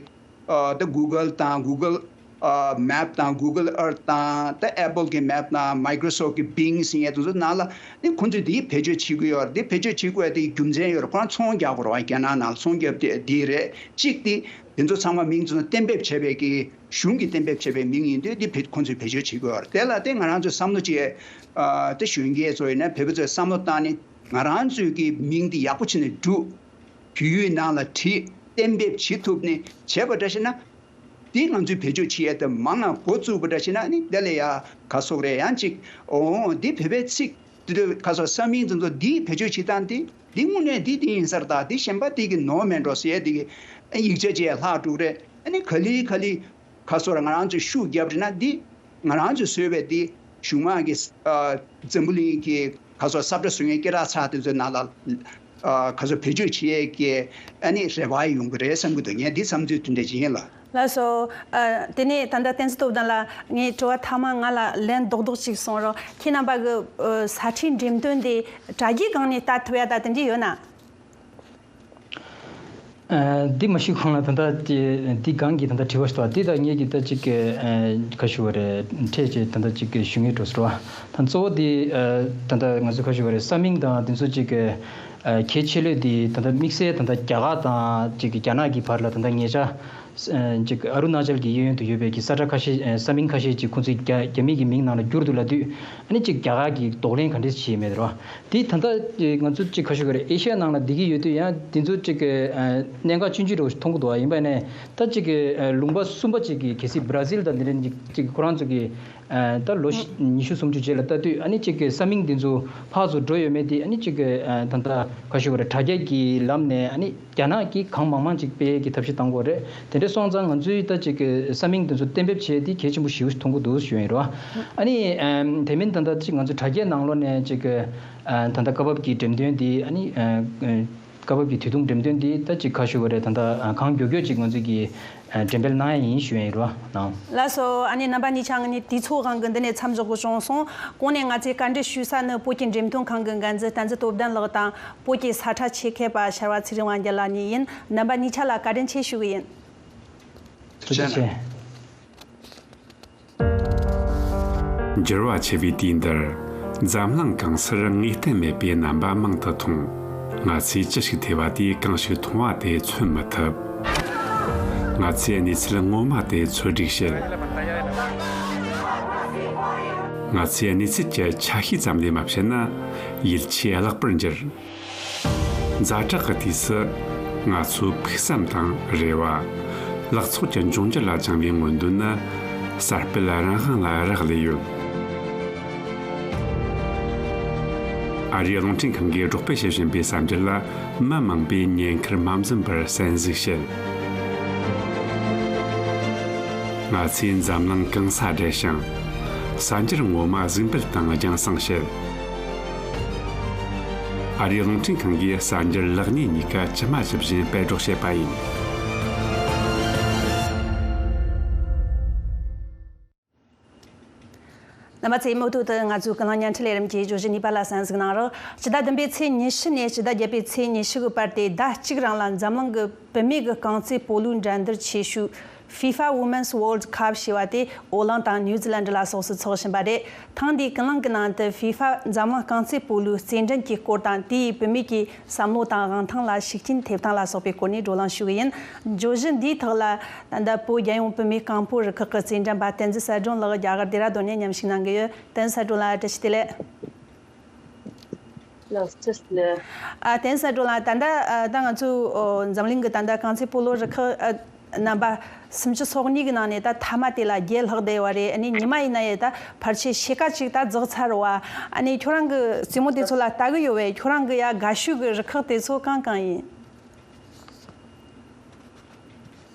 ཨ་ད་Google དང་Google ཨ་Map དང་Google Earth དང་ད་Apple གི་Map དང་Microsoft གི་Bing ཟེར་ཡས་དེ་ཚོ་ནང་ལ་ནི་ཁོང་ཚོས་དེ་བེད་སྤྱོད་བྱེད་ཀྱི་ཡོད་རེད། དེ་བེད་སྤྱོད་བྱེད་དགོས་ཡ་དེ་རྒྱུ་མཚན་ཡོད་རེད། ཁོ་རང་ཚོང་རྒྱག་དགོས་རེད་བ། རྒྱ་ནག་ནང་ལ་ཚོང་རྒྱབ་དེ་དེ་རེད། གཅིག་དེ་དེ་ཚོ་ཚང་མ་མིང་ཚོ་གཏན་འབེབས་བྱས་པའི་གི་གཞུང་གིས་གཏན་འབེབས་བྱས་པའི་མིང་ཡིན་དུས་དེ་བེད་ཁོང་ཚོས་བེད་སྤྱོད་བྱེད་དགོས་ཡ་རེད། དེ་ལ་དེ་ང་རང་ཚོས་བསམ་བློ་ཅིག་ཨ་དེ་གཞོན་སྐྱེས་ཚོ་ཡིན་ན་བོད་པ་ཚོས་བསམ་བློ་བཏང་ནས་ང་རང་ཚོའི་གི་མིང་དེ་ཡག་པོ་བྱས་ནས་བསྒྲུགས། བོད་ཡིག་ནང་ལ་བྲིས་གཏན་འབེབས་བྱེད་ཐུབ་ནས་བྱས་པ་འདྲ་ཞིག་ན། འདི་ང་ཚོས་བེད་སྤྱོད་བྱེད་ཡས་དེ་མང་ང་འགོ་བཙུགས་པ་འདྲ་ཞིག་ན་ནི་དེ་ལ་ཡ་ག་སོག་རེད། ཡང་ཅིག་འོ་འདི་བོད་པའི་ཚིག་འདི་ལ་ག་སོག་ས་མིང་དེ་ཚོ་འདི་བེད་སྤྱོད་བྱེད་སྟངས་འདི་འདི་དངོས་གནས་འདི་འདི་ཡིན་ས་རེད། ད་འདི་གཞན་པ་འདི་གི་ནོར་མེད་འགྲོ་ཟེར་ཡས་འདི་གི་ཡིག་ཆ་ཅིག་ལྷག་འགྲོ་གི་རེད། ཨ་ནི་ག་ལེ་ག་ལེ་ག་སོག་ར་ང་རང་ཚོས་ཤུགས་བརྒྱབ་རེད་ན་འདི་ང་རང་ཚོས་བཟོས་པའི་འདི་གཞུང་མང་གི་ཨ་འཛམ་བུ་གླིང་གི་ག་སོག་ས་བཀྲ་བཟོ་མཁན་སྐད་གྲགས་ཚ་དེ་ཚོའི་ནང་ལ་ཨ་ག་སོག་བེད་སྤྱོད་བྱེད་ཡས་ཀྱི་ཨ་ནི་རེ་བ་ཡོང་གི་རེད་བསམ་གྱི་འདུག་ངས་འདི་བསམ་ཚུལ་དེ་འདྲ་ཅིག་ཡིན་ལ། ལགས་སོ། ཨ་དེ་ནས་ད་ལྟ་བསྟན་འཛིན་སྟོབས་ལྡན་ལགས་ངས་དྲི་བ་ཐ་མ་ང་ལ་ལན་རྡོག་རྡོག་ཅིག་གསུང་རོགས། ཁྱེད་རྣམ་པ་གི་ཨ་ས་ཁྲའི་འགྲེམས་སྟོན་དེ་དྲ་རྒྱའི་སྒང་ནས་ལྟ་ཐུབ་ཡ་ད་དེ་འདྲ་ཡོད་ན། ཨ་འདི་མ་ཤི་གོང་ལ་ད་ལྟ་དེ་འདི་སྒང་གི་ད་ལྟ་དྲི་བ་ཞིག་འདུག་འདི་ད་ངེད་ཀྱི་ད་ཅིག་ཨ་ག་ཞུ་བ་རེད། འཕྲལ་ཅིག་ད་ལྟ་ཅིག་ཞུ་ངེས་འགྲོ་ཟེར་བ་ད་གཙོ་བོ་འདི་ཨ་ད་ལྟ་ང་ཚོ་ག་ཞུ་བ་རེད། ས་མིང་དང་འདི་ཚོ་ཅིག་ཨ་གལ་ཆེ་ལོས་འདི་ད་ལྟ་དམིགས་བསལ་ད་ལྟ་རྒྱ་གར་དང་ཅིག་རྒྱ་ནག་གི་བར་ལ་ད་ལྟ་ཉེ་ཆར་ཅིག་ཨ་རུ་ན་ཅལ་གྱི་གཡས་གཡོན་དུ་ཡོད་པའི་གི་ས་ཁྲ་ཁ་ཤས་ཨ་ས་མིང་ཁ་ཤས་ཅིག་ཁོང་ཚོས་རྒྱ་རྒྱ་མི་གི་མིང་ནང་ལ་བསྒྱུར་འདུག་ལབ་དུས་ཨ་ནི་ཅིག་རྒྱ་གར་གྱིས་གདོང་ལེན་ག་འདྲས་བྱས་མེད་རོ། དེ་ད་ལྟ་ང་ཚོ་ཅིག་ག་ཞུ་གི་རེད། ཨེ་ཤ་ཡ་ནང་ལ་འདི་གི་ཡོད་དུས་ཡང་འདི་ཚོ་ཅིག་གི་ཨ་གནད་འགག་ཆུང་ཆུང་འདྲ་བོ་ཞིག་མཐོང་གི་འདུག་ཨ་ཡིན་པ་ནས་ད་ཅིག་གི་ཨ་ལུང་པ་གསུམ་པ་ཅིག་གི་གལ་སྲིད་བྷ་ར་ཟིལ་དང་འདི་འདྲ་ཅིག་ཅིག་ཁོ་རང་ཚོ་གི་ཨ་ད་ལོ་ཉི་ཤུ་སུམ་ཅུ་རྗེས་ལ་ལྟ་དུས་ཨ་ནི་ཅིག་གི་ས་མིང་འདི་ཚོ་ཕར་ཚུར་འགྲོ་ཡོད་མེད་དེ་ཨ་ནི་ཅིག་གི་ཨ་ད་ལྟ་ག་ཞུ་གི་རེད། དྲ་རྒྱ་གི་ལམ་ནས་ཨ་ནི་རྒྱ་ནག་གིས་གང་མང་མང་ཅིག་སྤེལ་གི་ཐབས་ཤེས་བཏང་དགོས་རེད། དེ་འདྲ་སོང་ཙང་ང་ཚོས་ད་ཅིག་གི་ས་མིང་དེ་ཚོ་གཏན་འབེབས་བྱས་ཏེ་གལ་ཆེན་པོ་ཞེ་པོ་ཞིག་མཐོང་གི་འདུག་ཞུ་ཡིན་རོ། ཨ་ནི་ཨམ་དེ་མིན་ད་ལྟ་ཅིག་ང་ཚོ་དྲ་རྒྱའི་ནང་ལོགས་ནས་ཅིག་གི་ཨ་ད་ལྟ་སྐབས་བབ་ཀྱི་འགྲེམས་སྟོན་འདི་ཨ་ནི་ཨ་ཨ་སྐབས་བབ་ཀྱི་དུས་ཐུང་འགྲེམས་སྟོན་འདི་ད་ཅིག་ག་ཞུ་བ་རེད། ད་ལྟ་ཨ་གང་མགྱོགས་མགྱོགས་ཅིག་ང་ཚོས་ཀྱི་ཨ་འགྲེམས་སྤེལ་གནང་ཡ་ཡིན་ཞུ་ཡིན་རོ་ནང་། ལགས་སོ། ཨ་ནི་རྣམ་པ་གཉིས་ཆ་ང་གཉིས་དུས་ཚོད་དབང་གིས་འདི་ནས་མཚམས་འཇོག་དགོས་བྱུང་སོང་། གོང་ནས་ང་ཚོས་བཀའ་འདྲི་ཞུ་ས་ནི་བོད་ཀྱི་འགྲེམས་སྟོན་ཁང་གི་འགན་འཛིན་བསྟན་འཛིན་སྟོབས་ལྡན་ལགས་དང་། བོད་ཀྱི་ས་ཁྲ་ཆེད་མཁས་པ་ཕྱར་བ་ཚེ་རིང་དབང་རྒྱལ་ལགས་གཉིས་ཡིན། རྣམ་པ་གཉིས་ཆ་ལ་བཀའ་དྲིན་ཆེ་ཞུ་གི་ཡིན། ཐུགས་རྗེ་ཆེ། འགྱུར་བ་ཆེ་བའི་དུས་འདིར་འཛམ་གླིང་གང་སར་ངེས་གཏན་མེད་པའི་རྣམ་པ་མང་དུ་མཐོང་། ང་ཚོས་ཅི་ཞིག་ཐོས་པ་དེས་གང་ཞིག་མཐོང་བ་དེ་མཚོན་མི་ཐུབ། ང་ཚོས་གནས་ཚུལ་ངོ་མ་དེ་འཚོལ་སྒྲིག་བྱེད། ང་ཚོས་གནས་ཚུལ་གྱི་ཆ་ཤས་ཙམ་ལས་མ་བཤད་ན་ཡིད་ཆེས་བརླག་པར་འགྱུར། ཛ་དྲག་གི་དུས་སུ་ང་ཚོའི་ཕུགས་བསམ་དང་རེ་བ། ལག་ཚོགས་ཀྱི་འབྱུང་འགྱུར་ལ་བཅངས་པའི་མངོན་འདོད་ནི་གསར་སྤེལ་རང་དབང་ལ་རག་ལས་ཡོད། ཨ་རིའི་རླུང་འཕྲིན་ཁང་གིས་སྒྲོག་སྤེལ་བྱེད་བཞིན་པའི་གསར་འགྱུར་ལ་མི་མང་པོས་ཉེན་ཁར་མ་འཛེམས་པར་གསན་གཟིགས་བྱེད། ང་ཚོས་འཛམ་གླིང་གང་སར་བསྡད་ཞིང་། གསར་འགྱུར་ངོ་མ་གཟིགས་འབུལ་དང་རྒྱང་སྲིང་བྱེད། ཨ་རིའི་རླུང་འཕྲིན་ཁང་གིས་གསར་འགྱུར་ལེགས་ཉེས་གཉིས་ཀ་ཇི་མ་ཇི་བཞིན་སྤེལ་སྒྲོག་བྱེད་པ་ཡིན། རྣམ་པ་ཚོས་མུ་མཐུད་དུ་ང་ཚོའི་ཀུན་གླེང་བརྙན་འཕྲིན་ལས་རིམ་གྱི་བརྗོད་གཞི་གཉིས་པ་ལ་གསན་གཟིགས་གནང་རོགས། སྤྱི་ཟླ་བདུན་པའི་ཚེས་ཉི་ཤུ་ནས་སྤྱི་ཟླ་བརྒྱད་པའི་ཚེས་ཉི་ཤུ་གི་བར་དེ་ཟླ་གཅིག་རིང་ལ་འཛམ་གླིང་གི་བུད་མེད་ཀྱི་རྐང་རྩེད་སྤོ་ལོའི་འགྲན་བསྡུར་ཆེ་ཤོས་ཧྥི་ཧྥ་Women's World Cup ཞེས་པ་དེ་ཨོ་གླིང་དང་ནིའུ་ཛི་ལན་ཌི་ལ་སོགས་སུ་འཚོགས་བཞིན་པ་རེད། ཐེངས་འདིའི་ཀུན་གླེང་གི་ནང་དུ་ཧྥི་ཧྥ་འཛམ་གླིང་རྐང་རྩེད་སྤོ་ལོའི་རྩེད་འགྲན་གྱི་སྐོར་དང་དེ་ཡིས་བུད་མེད་ཀྱི་བསམ་བློ་དང་དབང་ཐང་ལ་ཤུགས་རྐྱེན་ཐེབས་སྟངས་ལ་སོགས་པའི་སྐོར་ནས་བགྲོ་གླེང་ཞུ་གི་ཡིན། བརྗོད་གཞི་འདིའི་ཐོག་ལ་ད་ལྟ་བོད་རྒྱལ་ཡོངས་བུད་མེད་རྐང་སྤོལ་རུ་ཁག་གི་རྩེད་འགྲན་པ་བསྟན་འཛིན་གསལ་སྒྲོན་ལགས་རྒྱ་གར་ལྡེ་ར་ལྡུན་ནས་མཉམ་ཞུགས་གནང་གི་ཡོད། བསྟན་འཛིན་གསལ་སྒྲོན་ལགས་བཀྲ་ཤིས་བདེ་ལེགས། ལགས་སོ་ལགས། ཨ་བསྟན་འཛིན་གསལ་སྒྲོན་ལགས། ད་ལྟ་ཨ་ད་ང་ཚོའི་ཨོ་འཛམ་གླིང་གི་ད་ལྟ་རྐང་རྩེད་སྤོ་ལོ་རུ་ཁག་ཨ་རྣམ་པ་སུམ་ཅུ་སོ་གཉིས་ཀྱི་ནང་ནས་ད་མཐའ་མ་དེ་ལ་བརྒྱད་ལྷག་བསྡད་ཡོད་རེད། ཨ་ནི་ཉི་མ་ཡིན་ན་ཡང་ད་ཕལ་ཆེར་ཕྱེད་ཀ་ཅིག་ད་རྫོགས་ཚར་བ། ཨ་ནི་ཁྱོད་རང་གི་རྩེད་མོ་དེ་ཚོ་ལ་ལྟ་གི་ཡོད་པས། ཁྱོད་རང་གི་ཡ་དགའ་ཤོས་ཀྱི་རུ་ཁག་དེ་ཚོ་གང་གང་ཡིན།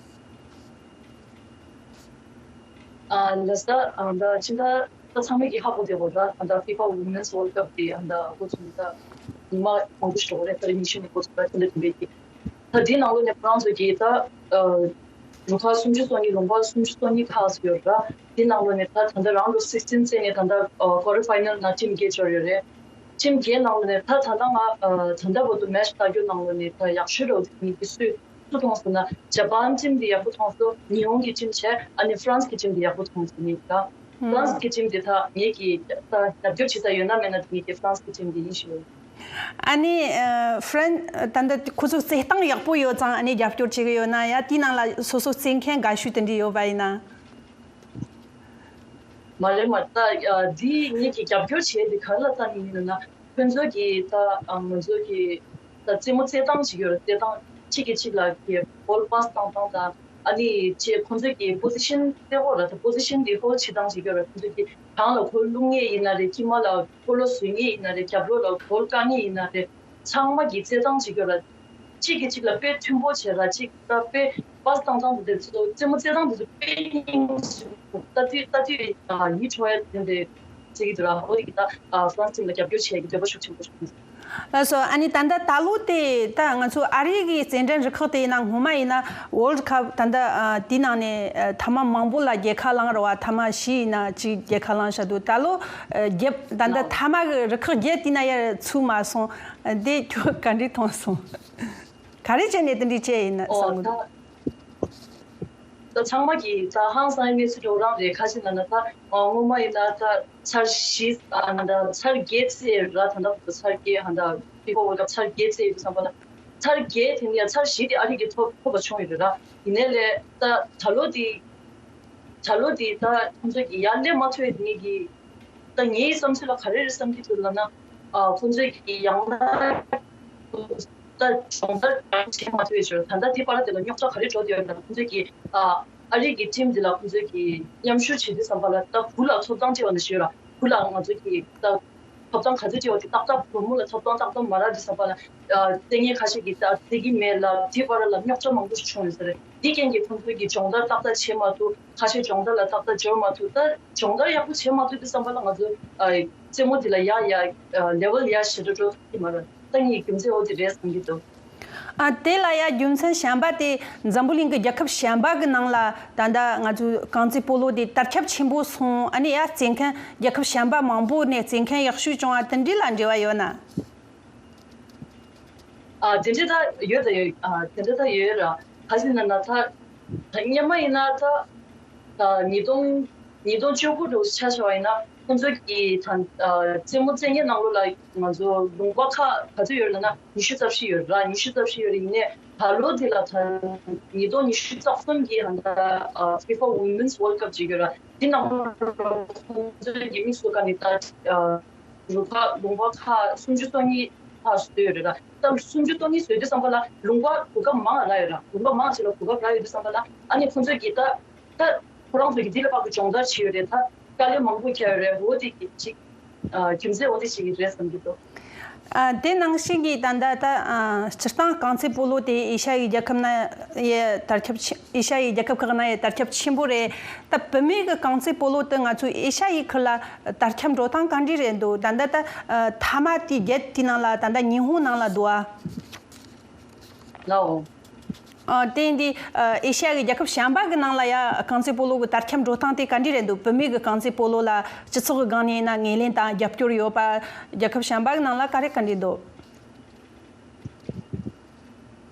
ཨ་ལགས་སོ། ཨ་ད་ཕྱི་ཟླ་ད་ཚང་མས་ཀྱི་ཧ་གོ་བསྡད་ཡོད་རེད། ཨ་ད་ཧྥི་ཧྥ་Women's World Cup དེ་ཨ་ད་འགོ་ཚུགས་ནས་ད་ཉི་མ་མང་པོ་ཞིག་འགྲོ་གི་རེད། ད་རེས་ཉི་ཤུ་ནས་འགོ་ཚུགས་པ་དེ་འདྲ་ཡིན་པས་ཀྱི། ད་དེའི་ནང་ལོགས་ནས་ཁོ་རང་ཚོ་གིས་ད་ཨ་རུ་ཁག་སུམ་ཅུ་སོ་གཉིས། ལུང་པ་སུམ་ཅུ་སོ་གཉིས་ཁག་ཙམ་ཡོད་རེད། དེའི་ནང་ལོགས་ནས་ད་ད་ལྟ་round of sixteen བརྩིས་ནས་ད་ལྟ་ཨ་quarter final ནང་ཊིམ་བརྒྱད་འབྱོར་ཡོད་རེད། ཊིམ་བརྒྱད་ནང་ལོགས་ནས་ད་ད་ལྟ་ང་ཨ་ད་ལྟ་བར་དུ་མེ་ཆི་ལྟ་རྒྱུ་ནང་ལོགས་ནས་ད་ཡག་ཤོས་རེད་འདུག་ངེད་ཀྱིས་སུས་ སུ་མཐོང་སོང་ན་ཇ་པན་ཊིམ་དེ་ཡག་པོ་མཐོང་སོང་། ཉི་ཧོང་གི་ཊིམ་བྱས། ཨ་ནི་ཧྥ་རན་སི་གི་ཊིམ་དེ་ཡག་པོ་མཐོང་སོང་། ངས་ད་ཧྥ་རན་སི་གི་ཊིམ་དེ་ད་ངེད་ཀྱིས་ད་རྒྱབ་སྐྱོར་བྱེད་ས་ཡོད་ན་མེད་ན་དེ་ངེད་ཀྱིས་ཧྥ་རན་སི་གི་ཊིམ་དེ་ཡིན་ཞུ། ཨ་ནི་ཨ་ཧྥ་རན་ད་ལྟ་ཁོ་ཚོ་རྩེད་སྟངས་ཡག་པོ་ཡོད་ཙང་ཨ་ནི་རྒྱབ་སྐྱོར་བྱེད་ཀྱི་ཡོད་ན་ཡ། དེའི་ནང་ལ་སོ་སོ་རྩེད་མཁན་དགའ་ཤོས་དེ་འདྲ་ཡོད་པ་ཡིན་ན། མ་རེད་མ་རེད། ད་ཨ་འདི་ངེད་ཀྱིས་རྒྱབ་སྐྱོར་བྱས་འདི་ག་རེ་ལ་བལྟས་ནས་ཡིན་ན། ཁོང་ཚོ་གིས་ད་ཨ་ང་ཚོ་གི་ད་རྩེད་མོ་རྩེད་སྟངས་ཅིག་ཡོད་རེད། རྩེད་སྟངས་གཅིག་གིས་གཅིག་ལ་གི་བྷོལ་པཱ་སི་བཏང་སྟངས་དང་། ཨ་ནི་ཅེས་ཁོང་ཚོ་གི་པོ་ཟི་ཤན་གསལ་པོ་ར། ད་པོ་ཟི་ཤན་འདི་ཧོལ་ཌི་བྱེད་སྟངས་ཅིག་ཡོད་རེད། ཁོང་ཚོ་གིས་བྲང་ལ་གུར་བླུག་མཁན་ཡིན་ན་རེད། དཀྱིལ་མ་ལ་སྤོ་ལོ་བཟོ་མཁན་ཡིན་ན་རེད། རྒྱབ་ལོགས་ལ་གུར་བཀག་མཁན་ཡིན་ན་རེད། ཚང་མ་གི་རྩེད་སྟངས་གཅིག་ཡོད་ར། གཅིག་གིས་གཅིག་ལ་དཔེ་མཐུན་པོ་བྱས་ར། གཅིག་ད་དཔེ་པཱ་སི་བཏང་སྟངས་དེ་ཚོ་རྩེད་མོ་རྩེད་སྟངས་དེ་ཚོ་དཔེ་སྙིང་ལྟ་དུས་ལྟ་དུས་ཡིད་འཕྲོག་ཡ་དེ་འདྲ་བྱེད་ཀྱི་འདུག་ར། ཨོ་ཡིག་ད་ཧྥ་རན་སི་ཊིམ་ལ་རྒྱབ་སྐྱོར་བྱེད་ཀྱི་འདོད་པ་ཤུགས་ཆེན་པོ་བྱུང་། ལགས་སོ། ཨ་ནི་ད་ལྟ་ད་ལོ་དེ་ད་ང་ཚོ་ཨ་རི་གི་རྩེད་འགྲན་རུ་ཁག་དེ་ཡིན་ན་སྔོན་མ་ཡིན་ན་ཝོལ་ཌི་ཁབ་ད་ལྟ་ཨ་དེའི་ནང་ནས་ཨ་ཐེངས་མ་མང་པོ་ལ་རྒྱལ་ཁ་བླངས་རེད་བ། ཐེངས་མ་བཞི་ཡིན་ན་གཅིག་རྒྱལ་ཁ་བླངས་བཞག་འདུག་ད་ལོ་ཨ་བརྒྱད་ད་ལྟ་ཐེངས་མ་གི་རུ་ཁག་བརྒྱད་དེ་ན་ཡར་ཚུད་མ་སོང་། ཨ་དེ་ཁྱོད་ག་འདྲས་མཐོང་སོང་། ག་རེ་བྱས་ནས་དེ་འདྲས་བྱས་ཡིན་ན་ཨོ་བསམ་གི་འདུག་ད་ད་ཚང་མ་གིས་ད་ཧང་སང་གནས་ཚུལ་འགྲོ་རང་རེད། ཁ་ཅིག་ན་ན་ད་ཨ་སྔོན་མ་ཡིན་ན་ད་ཚར་བཞི་ཨ་ན་ད་ཚར་བརྒྱད་ཙམ་ར། ད་ད་ཚར་བརྒྱད་ཧ་ད་ཕི་ཕ་ཝོལ་ཌི་ཁབ་ཚར་བརྒྱད་ཙམ་ཡོད་དུས་ཙམ་པ་ལ། ཚར་བརྒྱད་དེ་ནས་ཡང་ཚར་བཞི་དེ་ཨ་རི་གིས་ཐོབ་ཐོབ་པ་བྱུང་ཡོད་རེད་ར། ཡིན་ནའི་ལས་ད་ད་ལོ་དེ་ད་ལོ་དེ་ད་ཁོང་ཚོ་གིས་ཡར་སླེབས་མ་ཐུབ་པའི་དེ་ནས་གི་ད་ངའི་བསམ་ཚུལ་ལ་ག་རེ་རེད་བསམ་གྱི་འདུག་ལབ་ན། ཨ་ཁོང་ཚོ་གིས་ཡང་ན་ད་སྦྱོང་བརྡར་གང་བྱེད་མ་ཐུབ་ཡོད་ཅོག་ད་ལྟ་དེ་བར་དེ་ལ་རྙོག་དྲ་ག་རེ་འགྲོ་བསྡད་ཡོད་ན། ཁོང་ཚོ་གིས་ཨ་ཨ་རི་གི་ཊིམ་འདི་ལ་ཁོང་ཚོ་གིས་མཉམ་ཞུགས་བྱེད་དུས་ཙམ་པ་ལ་ད་བུ་ལ་ཐོབ་ཐང་སྤྲད་པ་ནང་བཞིན་ར། བུ་ལ་ང་ཚོ་གིས་ད་ཐོབ་ཐང་ག་ཚོད་སྤྲད་པ་དེ་ཏག་ཏག་བུ་མོ་ལ་ཐོབ་ཐང་ཏག་ཏག་མ་རག་དུས་ཙམ་པ་ལ། ཨ་རྩེད་མཁན་ཁ་ཤས་ཀྱིས་ད་རྩེད་ཀྱི་མེད་ལབ། དེ་བར་ལ་རྙོག་དྲ་མང་པོ་ཞིག་བྱུང་ཡོད་ས་རེད། དེ་རྐྱེན་གྱིས་ཁོང་ཚོ་གིས་སྦྱོང་བརྡར་ཏག་ཏག་བྱེད་མ་ཐུབ། ཁ་ཤས་སྦྱོང་བརྡར་ལ་ཏག་ཏག་འབྱོར་མ་ཐུབ། ད་སྦྱོང་བརྡར་ཡག་པོ་བྱེད་མ་ཐུབ་དུས་ཙམ་པ་ལ་ང་ཚོ་ཨ་རྩེད་མོ་འདི་ལ་ཡར་ཡར་ཨ་ལེ་ཝལ་ཡར་ཞེ་དྲག་འགྲོ་ཐུབ་ཀྱི་མ་རེད། ད་ངའི་རྒྱུ་མཚན་འོ་དེ་རེད་བསམ་གྱི་འདུག་ཨ་དེ་ལ་ཡ་རྒྱུ་མཚན་གཞན་པ་དེ་འཛམ་བུ་གླིང་གི་རྒྱལ་ཁབ་གཞན་པ་གི་ནང་ལ་ད་ལྟ་ང་ཚོའི་རྐང་རྩེད་སྤོ་ལོ་དེ་དར་ཁྱབ་ཆེན་པོ་སོང་། ཨ་ནི་ཡ་རྩེད་མཁན་རྒྱལ་ཁབ་གཞན་པ་མང་པོ་ནས་རྩེད་མཁན་ཡག་ཤོས་བྱུང་བ་དེ་འདྲ་ལ་འབྲེལ་བ་ཡོད་ན། ཨ་དེ་འདྲ་ད་ཡོད་ད་ཡོད། ཨ་དེ་འདྲ་ད་ཡོད་ར། ག་ཟེར་ན་ན་ད་ད་སྔོན་མ་ཡིན་ན་ད་ད་ཉིས་སྟོང་ཉིས་སྟོང་བཅུ་དགུ་འདྲ་བོ་ཆ་བཞག་པ་ཡིན་ན་ཁོང་ཚོ་གི་ད་ཨ་རྩེད་མོ་རྩེད་མཁན་ནང་ལོགས་ལ་ང་ཚོ་ལུང་པ་ཁག་ག་ཚོད་ཡོད་ལབ་ན་ཉི་ཤུ་རྩ་བཞི་ཡོད་ར། ཉི་ཤུ་རྩ་བཞི་ཡོད་རེད། ཡིན་ནའི་ད་ལོ་དེ་ལ་ད་ཉིས་སྟོང་ཉི་ཤུ་རྩ་གསུམ་གི་ཧ་ད་ཨ་ཕི་ཕ་ཝུ་མེན་སི་ཝོལ་ཌི་ཁབ་ཅིག་ཡོད་ར། དེ་ནང་ལོགས་ཁོང་ཚོ་གི་དམིགས་སུ་བཀར་ནས་ད་ཨ་རུ་ཁག་ལུང་པ་ཁག་སུམ་ཅུ་སོ་གཉིས་ལྷག་བཟོས་ཡོད་རེད་ལ། ད་སུམ་ཅུ་སོ་གཉིས་བཟོས་དུས་ཙམ་པ་ལ་ལུང་པ་གོ་སྐབས་མང་རག་ཡོད་ར། ལུང་པ་མང་ཆེ་ལ་གོ་སྐབས་རག་ཡོད་དུས་ཙམ་པ་ལ་ཨ་ནི་ཁོང་ཚོས་ཀྱིས་ད་ད་ཁོ་རང་ཚོས་ཀྱིས་འདི་ལ་དཔག་གི་སྦྱོང་བརྡར་བྱས་ཡོད་རེད། ད་དཀའ་ལས་མང་པོ་བརྒྱབ་ཡོད་རེད། འོ་དེ་གི་ཅིག་ཨ་རྒྱུ་མཚན་འོ་དེ་ཞིག་རེད་བསམ་གྱི་འདུག་ཨ་དེ་ནང་བཞིན་གྱི་ད་ལྟ་ད་ཨ་སྤྱིར་བཏང་རྐང་རྩེད་སྤོ་ལོ་དེ་ཨེ་ཤ་ཡའི་རྒྱལ་ཁབ་ན་ཡི་དར་ཁྱབ་ཆེ། ཨེ་ཤ་ཡའི་རྒྱལ་ཁབ་ཁག་ན་ཡི་དར་ཁྱབ་ཆེན་པོ་རེད། ད་བུད་མེད་ཀྱི་རྐང་རྩེད་སྤོ་ལོ་དེ་ང་ཚོའི་ཨེ་ཤ་ཡའི་ཁུལ་ལ་དར་ཁྱབ་འགྲོ་སྟངས་ག་འདྲ་རེད་འདུག་ད་ལྟ་ད་ཨ་ཐ་མ་དེ་བརྒྱད་དེ་ནང་ལ་ད་ལྟ་ཉི་ཧོང་ནང་ལ་འདུག་ཨ། ལའོ། ཨ་དེ་འདི་ཨ་ཨེ་ཤ་ཡའི་རྒྱལ་ཁབ་གཞན་པ་གི་ནང་ལ་ཡ་རྐང་རྩེད་སྤོ་ལོ་གི་དར་ཁྱབ་འགྲོ་སྟངས་དེ་ག་འདྲ་རེད་འདུག་བུད་མེད་ཀྱི་རྐང་རྩེད་སྤོ་ལོ་ལ་སྤྱི་ཚོགས་ཀྱི་སྒང་ནས་ཡིན་ན་ངོས་ལེན་དང་རྒྱབ་སྐྱོར་ཡོད་པ་རྒྱལ་ཁབ་གཞན་པ་གི་ནང་ལ་ག་རེ་ག་འདྲ་འདུག་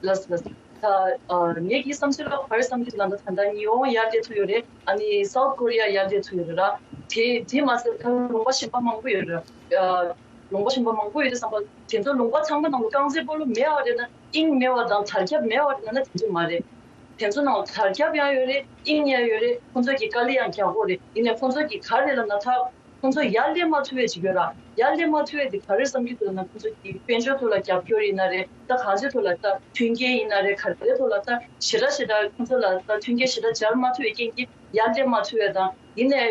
ལགས་ལགས། ད་ཨ་ངེད་ཀྱི་བསམ་ཚུལ་ལ་ག་རེ་བསམ་གྱི་འདུག་ལབ་ན། ད་ལྟ་ཉི་ཧོང་ཡར་བསྡད་ཐུབ་ཡོད་རེད། ཨ་ནི་སའུ་ཐི་ཀོ་རི་ཡ་ཡར་བསྡད་ཐུབ་ཡོད་རེད་ར། དེ་དེ་མ་ཟད་ད་ལུང་པ་གཞན་པ་མང་པོ་ཡོད་རེད། ཨ་ལུང་པ་གཞན་པ་མང་པོ་ཡོད་དུས་ཙམ་པ་དེ་ཚོ་ལུང་པ་ཚང་མ་ནང་ལ་རྐང་རྩེད་སྤོ་ལོ་མེད་པ་རེད་ན། དབྱིངས་མེད་པ་དང་དར་ཁྱབ་མེད་པ་རེད་ན་དེ་འདྲ་མ་རེད། དེ་ཚོ་ནང་དར་ཁྱབ་ཡང་ཡོད་རེད། དབྱིངས་ཡང་ཡོད་རེད། ཁོང་ཚོ་གི་དཀའ་ལས་ཡང་རྒྱག་དགོས་རེད། ཡིན་ནའི་ཁོང་ཚོ་གི་ག་རེ་ལབ་ན་ད། ཁོང་ཚོ་ཡར་སླེབས་མ་ཐུབ་པའི་ཅིག་ཡོད་ར། ཡར་སླེབས་མ་ཐུབ་པའི་དེ་ག་རེ་བསམ་གྱི་འདུག་ན། ཁོང་ཚོ་གི་དཔལ་འབྱོར་ཐོག་ལ་རྒྱབ་སྐྱོར་ཡིན་ན་རེད། ད་གང་ཅིའི་ཐོག་ལ་ད་མཐུན་རྐྱེན་ཡིན་ན་རེད། ག་རེའི་ཐོག་ལ་ད་ཞེ་དྲག་ཞེ་དྲག་ཁོང་ཚོ་ལ་ད་མཐུན་རྐྱེན་ཞེ་དྲག་སྦྱར་མ་ཐུབ་པའི་རྐྱེན་གྱིས་ཡར་སླེབས་མ་ཐུབ་པའི་དང་། ཡིན་ནའི་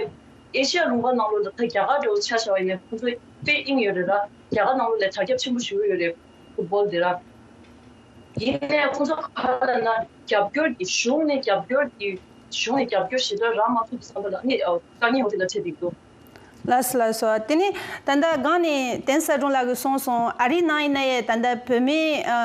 ཨེ་ཤི་ཡ་ལུང་པ་ནང་ལོགས་ལ་ད་རྒྱ་གར་འདྲ་བོ་ཆ་བཞག་པ་ཡིན་ནའི་ཁོང་ཚོ་དཔེ་དབྱིངས་ཡོད་རེད་ར། རྒྱ་གར་ནང་ལོགས་ལ་དར་ཁྱབ་ཆེན་པོ་ཞེ་པོ་ཡོད་རེད། ཕུཊ་བོལ་དེ་ར། ཡིན་ནའི་ཁོང་ཚོ་ག་རེ་ལབ་ན་རྒྱབ་སྐྱོར་གྱི་གཞུང་ནས་རྒྱབ་སྐྱོར་གྱི་གཞུང་ནས་རྒྱབ་སྐྱོར་ཞེ་དྲག་རག་མ་ཐུབ་པའི་བསམ་པ་ལ་ནི་ཨ་དཀའ་ངལ་འོ་དེ་ལ་འཕྲད་བསྡད་འདུག་ལགས་སོ་ལགས་སོ། དེ་ནས་ད་ལྟ་སྒང་ནས་བསྟན་གསལ་སྒྲོན་ལགས་ཀྱིས་གསུངས་སོང་། ཨ་རིའི་ནང་ཡིན་ན་ཡང་ད་ལྟ་བུད་མེད་ཨ་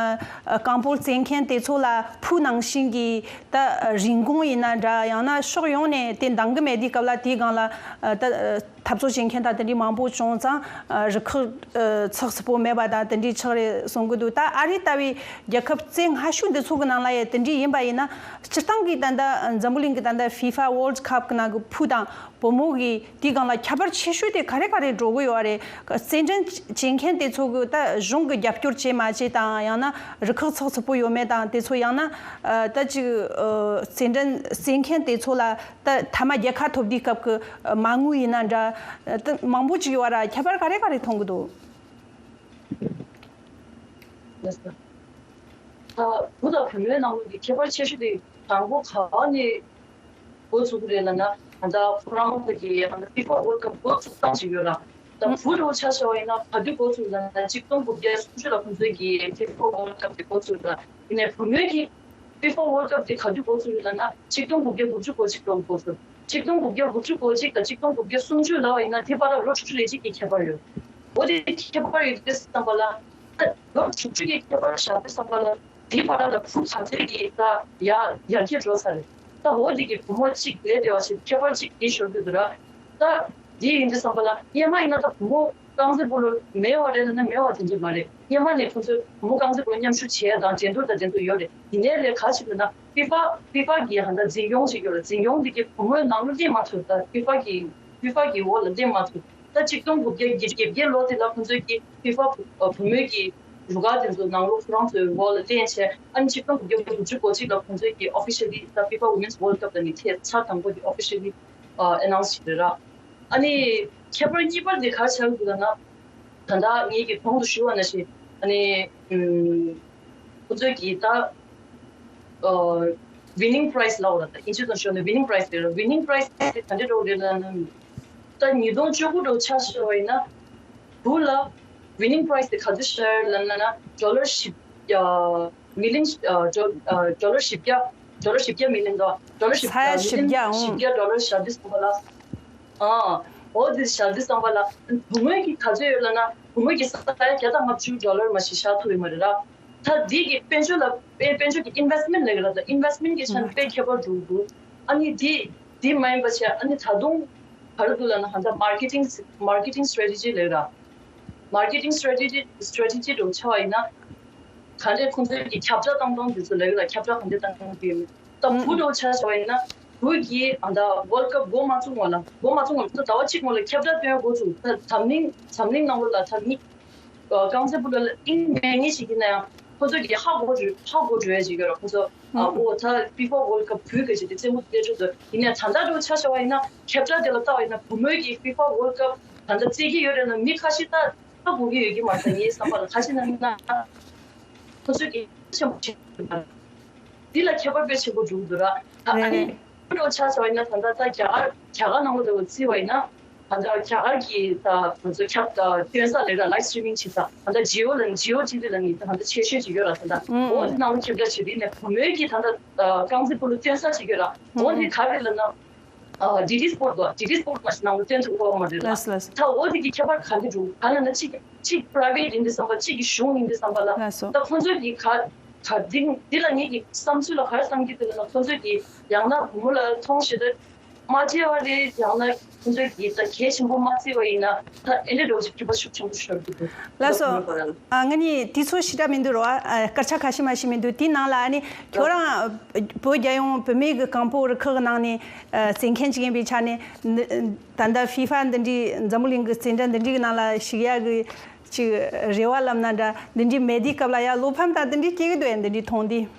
ཨ་རྐང་སྤོལ་རྩེད་མཁན་དེ་ཚོ་ལ་ཕོ་ནང་བཞིན་གྱི་ད་རིན་གོང་ཡིན་ན་འདྲ། ཡང་ན་ཕྱོགས་ཡོངས་ནས་དེ་འདང་གི་མེད་དུས་སྐབས་ལ་དེའི་སྒང་ལ་ཨ་ད་ཨ་འཐབ་རྩོད་བྱེད་མཁན་དང་དེ་འདྲའི་མང་པོ་བྱུང་ཙང་། ཨ་རུ་ཁག་ཨ་ཚགས་ཚུད་པོ་མེད་པ་དང་དེ་འདྲའི་ཆགས་རེད་གསུང་གི་འདུག། ད་ཨ་རི་ལྟ་བུའི་རྒྱལ་ཁབ་རྩེ་སྔ་ཤོས་འདི་ཚོ་གི་ནང་ལ་ཡང་དེ་འདྲའི་ཡིན་པ་ཡིན་ན། སྤྱིར་བཏང་གི་ད་ལྟ་འཛམ་བུ་གླིང་གི་ད་ལྟ་ཧྥི་ཧྥ་ཝོལ་ཌི་ཁབ་གི་ནང་གི་ཕོ་དང་བུ་མོ་གི་དེའི་སྒང་ལ་ཁྱད་པར་ཆེ་ཤོས་དེ་ག་རེ་ག་རེ་འགྲོ་གི་ཡོད་རེད། རྩེད་འགྲན་བྱེད་མཁན་དེ་ཚོ་གི་ད་གཞུང་གི་རྒྱབ་སྐྱོར་བྱེད་མ་བྱེད་དང་། ཡང་ན་རུ་ཁག་ཚགས་ཚུད་པོ་ཡོད་མེད་དང་། དེ་ཚོ་ཡང་ན་ཨ་ད་ཅིག་ཨ་རྩེད་འགྲན་རྩེད་མཁན་དེ་ཚོ་ལ་ད་མཐའ་མ་རྒྱལ་ཁ་ཐོབ་དུས་སྐབས་ཀྱི་མ་དངུལ་ཡིན་ན་འདྲ། ད་མང་པོ་ཅིག་ཡོད་ར། ཁྱད་པར་ག་རེ་ག་རེ་མཐོང་གི་འདུག། ལགས་སོ། ད་བུ་དང་བུ་མོའི་ནང་ལོགས་ཀྱི་ཁྱད་པར་ཆེ་ཤོས་དེ་དང་པོ་ག་ནས་འགོ་ཚུགས་ཀྱི་རེད་ལབ་ན། ད་ལྟ་ཁོ་རང་ཚོ་གི་ཧྥི་ཧྥ་ཝོལ་ཌི་ཁབ་འགོ་ཚུགས་སྟངས་ཤིག་ཡོད་ལ། ད་བུ་འདྲ་བོ་ཆ་བཞག་པ་ཡིན་ན་ག་དུས་འགོ་ཚུགས་ལབ་ན། གཅིག་སྟོང་དགུ་བརྒྱ་སུམ་ཅུ་ལ་ཁོང་ཚོའི་གི་ཧྥི་ཧྥ་ཝོལ་ཌི་ཁབ་དེ་འགོ་ཚུགས་ལ། ཡིན་ནའི་བུ་མོའི་གི་ཧྥི་ཧྥ་ཝོལ་ཌི་ཁབ་དེ་ག་དུས་འགོ་ཚུགས་ཡོད་ལབ་ན། གཅིག་སྟོང་དགུ་བརྒྱ་དགུ་བཅུ་གོ་གཅིག་ལོར་འགོ་ཚུགས། གཅིག་སྟོང་དགུ་བརྒྱ་དགུ་བཅུ་གོ་གཅིག་དང་གཅིག་སྟོང་དགུ་བརྒྱ་སུམ་ཅུ་ལབ་པ་ཡིན་ན། དེ་བར་ལ་ལོ་དྲུག་ཅུ་རེ་གཅིག་གི་ཁྱད་པར་ཡོད། འོ་དེ་ཁྱད་པར་ཡོད་དུས་ཙམ་པ་ལ། ད་ལོ་དྲུག་ཅུ་གི་ཁྱད་པར་བཞག་དུས་ཙམ་པ་ལ། དེ་བར་ལ་བུ་ག་ཚོད་ཀྱིས་ད་ཡར་ཡར་རྒྱས་འགྲོ་ས་རེད། ད་འོ་དེ་གི་བུ་མོ་གཅིག་ལས་དེ་བ་ཞིག་ཁྱད་པར་གཅིག་དེ་ཤོར་གི་འདུག་ར། ད་དེ་ཡིན་དུས་ཙམ་པ་ལ་སྔོན་མ་ཡིན་ན་ད་བུ་མོ་རྐང་རྩེད་སྤོ་ལོ་མེད་པ་རེད་ལབ་ན་མེད་པ་དེ་འདྲ་མ་རེད། སྔོན་མ་ནས་ཁོང་ཚོས་བུ་མོ་རྐང་རྩེད་སྤོ་ལོ་མཉམ་ཞུགས་བྱས་དང་འགྲན་བསྡུར་དང་དེ་ཚོ་ཡོད་རེད། དེ་ནས་ལས་ག་ཞིག་ལབ་ན། ཧྥི་ཧྥ་ཧྥི་ཧྥ་གི་ཧ་ད་འཛིན་སྐྱོང་ཞིག་ཡོད་རེད། འཛིན་སྐྱོང་དེ་གི་བུ་མོའི་ནང་ལ་སླེབས་མ་ཐུབ། ད་ཧྥི་ཧྥ་གི་ཧྥི་ཧྥ་གི་འོག་ལ་སླེབས་མ་ཐུབ། ད་གཅིག་སྟོང་དགུ་བརྒྱ་བརྒྱད་ལོ་དེ་ལ་ཁོང་ཚོས་ཀྱི་ཧྥི་ཧྥ་བུ་མོའི་གི་རུ་ཁག་དེ་ཚོ་ནང་ལོགས་ཁོ་རང་ཚོའི་འོག་ལ་བསྟན་བྱས། ཨ་ནི་གཅིག་སྟོང་དགུ་བརྒྱ་དགུ་བཅུ་གོ་གཅིག་ལ་ཁོང་ཚོས་ཀྱི་ཨོ་ཕི་ཤལ་ལི་ད་ཧྥི་ཧྥ་ཝུ་མེན་སི་ཝོལ་ཌི་ཁབ་ལ་ནི་ཐེངས་ཚར་དང་པོ་དེ་ཨོ་ཕི་ཤལ་ལི་ཨ་ཨེ་ནའོན་སི་བྱས་རེད་ར། ཨ་ནི་ཁྱད་པར་གཉིས་པ་དེ་ག་རེ་ཆགས་འདུག་ལབ་ན། ད་ལྟ་ངེད་ཀྱིས་གོང་དུ་ཞུས་པ་ནང་བཞིན། ཨ་ནི་ཨུམ་ཁོ་ཚོས་ཀྱིས་ད་ཨ་ཝི་ནིང་པ་རའི་སི་ལབ་པ་ལ། ད་ཨིན་ཇི་དང་ཞོར་ནས་ཝི་ནིང་པ་རའི་སི་རེད། ཝི་ནིང་པ་རའི་སི་དེ་ག་འདྲ་འདྲ་བོ་རེད་ལབ་ན། ད་ཉིས་སྟོང་བཅུ་དགུ་འདྲ་བོ་ཆ་བཞག་པ་ཡིན་ན། བུ་ལ་ཝི་ནིང་པ་རའི་སི་དེ་ག་ཚོད་ཤར་ལབ་ན། ཌོ་ལར་བཞི་བརྒྱ། མི་ལིན་ཨ་ཌོ་ཨ་ཌོ་ལར་བཞི་བརྒྱ། ཌོ་ལར་བཞི་བརྒྱ་མི་ལིན་དོ། ཌོ་ལར་བཞི་ས་ཡ་བཞི་བརྒྱ། མི་ལིན་བཞི་བརྒྱ་ཌོ་ལར་བཞག་དུས་ཙམ་པ་ལ། ཨ་འོ་དེ་བཞག་དུས་ཙམ་པ་ལ། བུ་མོའི་གི་ག་ཚོད་ཡོད་ལབ་ན། བུ་མོའི་གི་ས་ཡ་བརྒྱ་དང་ལྔ་བཅུ་ཌོ་ལར་མ་གཏོགས་བཞག་ཐུབ་ཡོད་མ་རེད་ར། ད་འདི་གི་དཔལ་འབྱོར་ལ་དཔལ་དཔལ་འབྱོར་གི་ཨིན་ཝེ་སི་མེན་ཊི་ལབ་ཡོད་ར། ད་ཨིན་ཝེ་སི་མེན་ཊི་གི་ཆ་ནས་དཔེ་ཁྱད་པར་འགྲོ་གི་འདུག། ཨ་ནི་འདི་འདི་མ་ཡིན་པ་བྱས། ཨ་ནི་ད་དུང་ག་རེ་འདུག་ལབ་ན། ཧ་ད་མར་ཀེ་ཊིང་མར་ཀེ་ཊིང་སི་ཊེ་ཊི་ཇི་ལབ་ཡོད་ར། མར་ཀེ་ཊིང་སི་ཊེ་ཊི་ཇི་སི་ཊེ་ཊི་ཇི་འདྲ་བོ་ཆགས་པ་ཡིན་ན། ག་འདྲས་ཁོང་ཚོའི་གི་ཁྱབ་བསྒྲགས་བཏང་སྟངས་དེ་ཚོ་ལབ་ཡོད་ལ། ཁྱབ་བསྒྲགས་ག་འདྲས་བཏང་གི་ཡོད་མེད། ད་བུ་འདྲ་བོ་ཆ་བཞག་པ་ཡིན་ན། བུ་གིས་ཨ་ད་ཝོལ་ཌི་ཁབ་འགོ་མ་བཙུགས་སྔོན་ལ། འགོ་མ་བཙུགས་སྔོན་ལ། ད་ཟླ་བ་གཅིག་སྔོན་ལ་ཁྱབ་བསྒྲགས་སྟོན་འགོ་བཙུགས། ད་འཛམ་གླིང་འཛམ་གླིང་ནང་ལོགས་ལ་ད་མི་ཨ་རྐང་རྩེད་སྤོ་ལོ་ལ་གླེང་མེད་མཁན་ཞིག་ཡིན་ན་ཡང་། ཁོ་ཚོ་གིས་ཧ་གོ་འགྲོ་ཧ་གོ་འགྲོ་ཡ་ཞིག་ཡོད་ར། ཁོ་ཚོ་ཨ་ཨོ་ད་ཧྥི་ཧྥ་ཝོལ་ཌི་ཁབ་བུ་ག་ཅིག་དེ་རྩེད་མོ་རྩེ་འགྲོ་འདུག། ཡིན་ན་ད་ལྟ་འདྲ་བོ་ཆ་བཞག་པ་ཡིན་ན། ཁྱབ་བསྒྲགས་དེ་ལ་བལྟ་བ་ཡིན་ན། བུ་མོས་ཀྱིས་ཧྥི་ཧྥ་ཝོལ་ཌི་ཁབ་ད་ལྟ་རྩེད་ཀྱི་ཡོད་རེད་ལབ་ན་མི་ཁ་ཤས་ད་ཧ་གོ་གི་ཡོད་ཀྱི་མ་རེད། ད་ངའི་བསམ་པ་ལ། ག་ཅི་ལབ་ན། ཁོ་ཚོས་ཀྱི་ཆེན་པོ་བྱེད་ཀྱི་ཡོད་པ་རེད། འདི་ལ་ཁྱད་པར་དཔེ་ཆེན་པོ་འགྲོ་གི་འདུག་ར། ད་ཨ་ནི་རེད། ཁོ་ཚོ་ཆ་བཞག་པ་ཡིན་ན། ད་ལྟ་ད་རྒྱ་གར་རྒྱ་གར་ནང་ལོགས་དེ་བརྩིས་པ་ཡིན་ན། ད་ལྟ་རྒྱ་གར་གྱི་ད་ང་ཚོ་ཁྱབ་ད་སྟོན་ས་ལབ་ར། ལའིབ་སི་ཊི་རི་མིང་བྱེད་ས། ད་ལྟ་ཇི་ཨོ་ལབ་ན། ཇི་ཨོ་ཊི་ཝི་ལབ་ནི་ད་ལྟ་ཆེ་ཤོས་ཅིག་ཡོད་ར། ད་ལྟ་ཨུ་འོ་དེ་ནང་ལ་ཁྱབ་བསྒྲགས་བྱེད་དུས་ནས་བུ་མོའི་གི་ད་ལྟ་རྐང་རྩེད་སྤོ་ལོ་སྟོན་ས་ཅིག་ཡོད་ར། འོ་དེ་ག་རེ་ལབ་ན། ཨ་ཌི་ཌི་སི་པོར་ཊི་དང་། ཌི་ཌི་སི་པོར་ཊི་མ་ཞིག་ནང་ལ་སྟོན་ཐུབ་ཀྱི་ཡོད་མ་རེད་ལ། ལགས་སོ་ལགས་སོ། ད་འོ་དེ་གི་ཁྱད་པར་ག་འདྲ་འདུག། ག་ལབ་ན། གཅིག་གཅིག་པ་རའི་ཝེ་ཊི་ཡིན་དུས་ཙམ་པ། གཅིག་གི་གཞུང་ཡིན་དུས་ཙམ་པ་ལ། ལགས་སོ། ད་ཁོང་ཚོས་ཀྱི་ག་ག་འདི་འདི་ལ་ངེད་ཀྱི་བསམ་ཚུལ་ལ་ག་རེ་བསམ་གྱི་འདུག་ལབ་ན། ཁོང་ཚོས་ཀྱི་ཡང་ན་བུ་མོ་ལ་མཐོང་ཞེ་དྲག་མ་བྱས་པ་རེད། ཡང་ན་ཁོང་ཚོས་ཀྱི་ད་གལ་ཆེན་པོ་མ་བརྩིས་པ་ཡིན་ན། ད་ཨེ་འདྲ་འདྲ་བོ་ཞིག་གྲུབ་པ་ཤུགས་ཆེན་པོ་ཤོར་གྱི་འདུག། ལགས་སོ། ད་བུ་མོ་ལ། ཨ་ང་ནི་དུས་ཚོད་ཞེ་དྲག་མི་འདུག་རོ། ཨ་སྐར་ཆ་ཁ་ཤས་མ་ཞིག་མི་འདུག། དེའི་ནང་ལ་ཨ་ནི་ཁྱོད་རང་བོད་རྒྱལ་ཡོངས་བུད་མེད་ཀྱི་རྐང་སྤོལ་རུ་ཁག་གི་ནང་ནས་ཨ་རྩེད་མཁན་ཅིག་ཡིན་པའི་ཆ་ནས། ད་ལྟ་ཧྥི་ཧྥ་འདི་འདྲའི་འཛམ་བུ་གླིང་གི་རྩེད་འགྲན་འདི་འདྲའི་ནང་ལ་ཞུགས་ཡག་གི་ཅིག་རེ་བ་ལབ་ན་འདྲ། འདི་འདྲའི་མེད་དུས་སྐབས་ལ་ཡ་བློ་ཕམ་དང་འདི་འདྲའི་སྐྱེ་གི་འདུག་ཨེ། འདི་འདྲའི་མཐོང་དུས།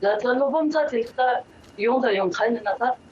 ལ་ད་བློ་ཕམ་ཚ་དེ་ད་ཡོང་དང་ཡོང་། ག་ཡིན་ན་ད་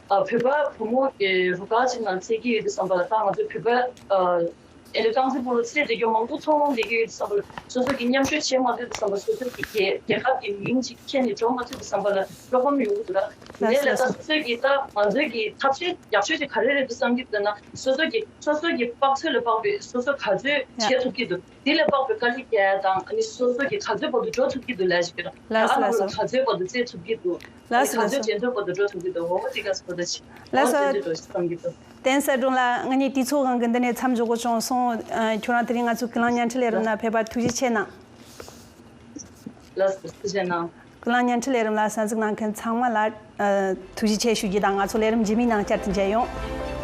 ཨ་བོད་པ་བུ་མོ་གི་རུ་ཁག་ཅིག་ནང་རྩེད་ཀྱི་ཡོད་དུས་ཙམ་པ་ལ། ད་ང་ཚོ་བོད་པ་ཨ་ ཨེ་རེད། རྐང་རྩེད་སྤོ་ལོ་རྩེད་བསྡད་རྒྱུ་མང་པོ་མཐོང་ལོང་བསྡད་རྒྱུ་ཡོད་དུས་ཙམ་པ་ལ། སོ་སོ་གིས་མཉམ་ཞུགས་བྱེད་མ་ཐུབ་དུས་ཙམ་པ། སོ་སོ་གི་རྒྱལ་རྒྱལ་ཁབ་ཀྱི་མིང་ཅིག་ཁྱེར་ནས་འགྲོ་མ་ཐུབ་དུས་ཙམ་པ་ལ་བློ་ཕམ་ཡོང་གི་འདུག་ར། ལགས་སོ། དེ་ལས་ལགས་ད་སོ་སོ་གི་ད་ང་ཚོའི་གི་ཐབས་ཤེས་ཡག་ཤོས་ཅིག་ག་རེ་རེད་འདུག་བསམ་གྱི་འདུག་ན། སོ་སོ་གི་སོ་སོ་གི་དཔག་ཚོད་ལ་དཔག་པའི་སོ་སོ་ག་ཚོད་བྱེད་ཐུབ་ཀྱི་འདུག་དེ་ལ་དཔག་པའི་དཀའ་ལས་རྒྱག་ཡ་དང་། ཨ་ནི་སོ་སོ་གི་ག་ཚོད་བར་དུ་འགྲོ་ཐུབ་ཀྱི་འདུག་ལབ་ཞིག་གི་ར། ལགས་སོ། ལགས་སོ། ག་ཚོད་བར་དུ་རྩེད་ཐུབ་ཀྱི་འདུག་ལགས་སོ། ལགས་སོ། ག་ཚོད་ཇེ་མཐོའི་བར་དུ་འགྲོ་ཐུབ་ཀྱི་འདུག་འོ་དེ་ག་ཚོད་ད་ཅི། ལགས་སོ། འོ་དེ་འདྲ་འགྲོ་ཞིག་བསམ་གྱི་འདུག་བསྟན་གསལ་སྒྲོན་ལགས། ང་གཉིས་དུས་ཚོད་དབང་གིས་འདི་ནས་མཚམས་འཇོག་དགོས་བྱུང་སོང་། ཨ། ཁྱོད་རང་དེ་རིང་ང་ཚོའི་ཀུན་གླེང་བརྙན་འཕྲིན་ལས་རིམ་ནང་ཕེབས་པར་ཐུགས་རྗེ་ཆེ་གནང་། ལགས་སོ། ཐུགས་རྗེ་གནང་། ཀུན་གླེང་བརྙན་འཕྲིན་ལས་རིམ་ལ་གསན་གཟིགས་གནང་མཁན་ཚང་མ་ལ། ཨ། ཐུགས་རྗེ་ཆེ་ཞུ་རྒྱུ་དང་། ང་ཚོ་ལས་རིམ་རྗེས་མའི་ནང་བསྐྱར་དུ་མཇལ་ཡོང་།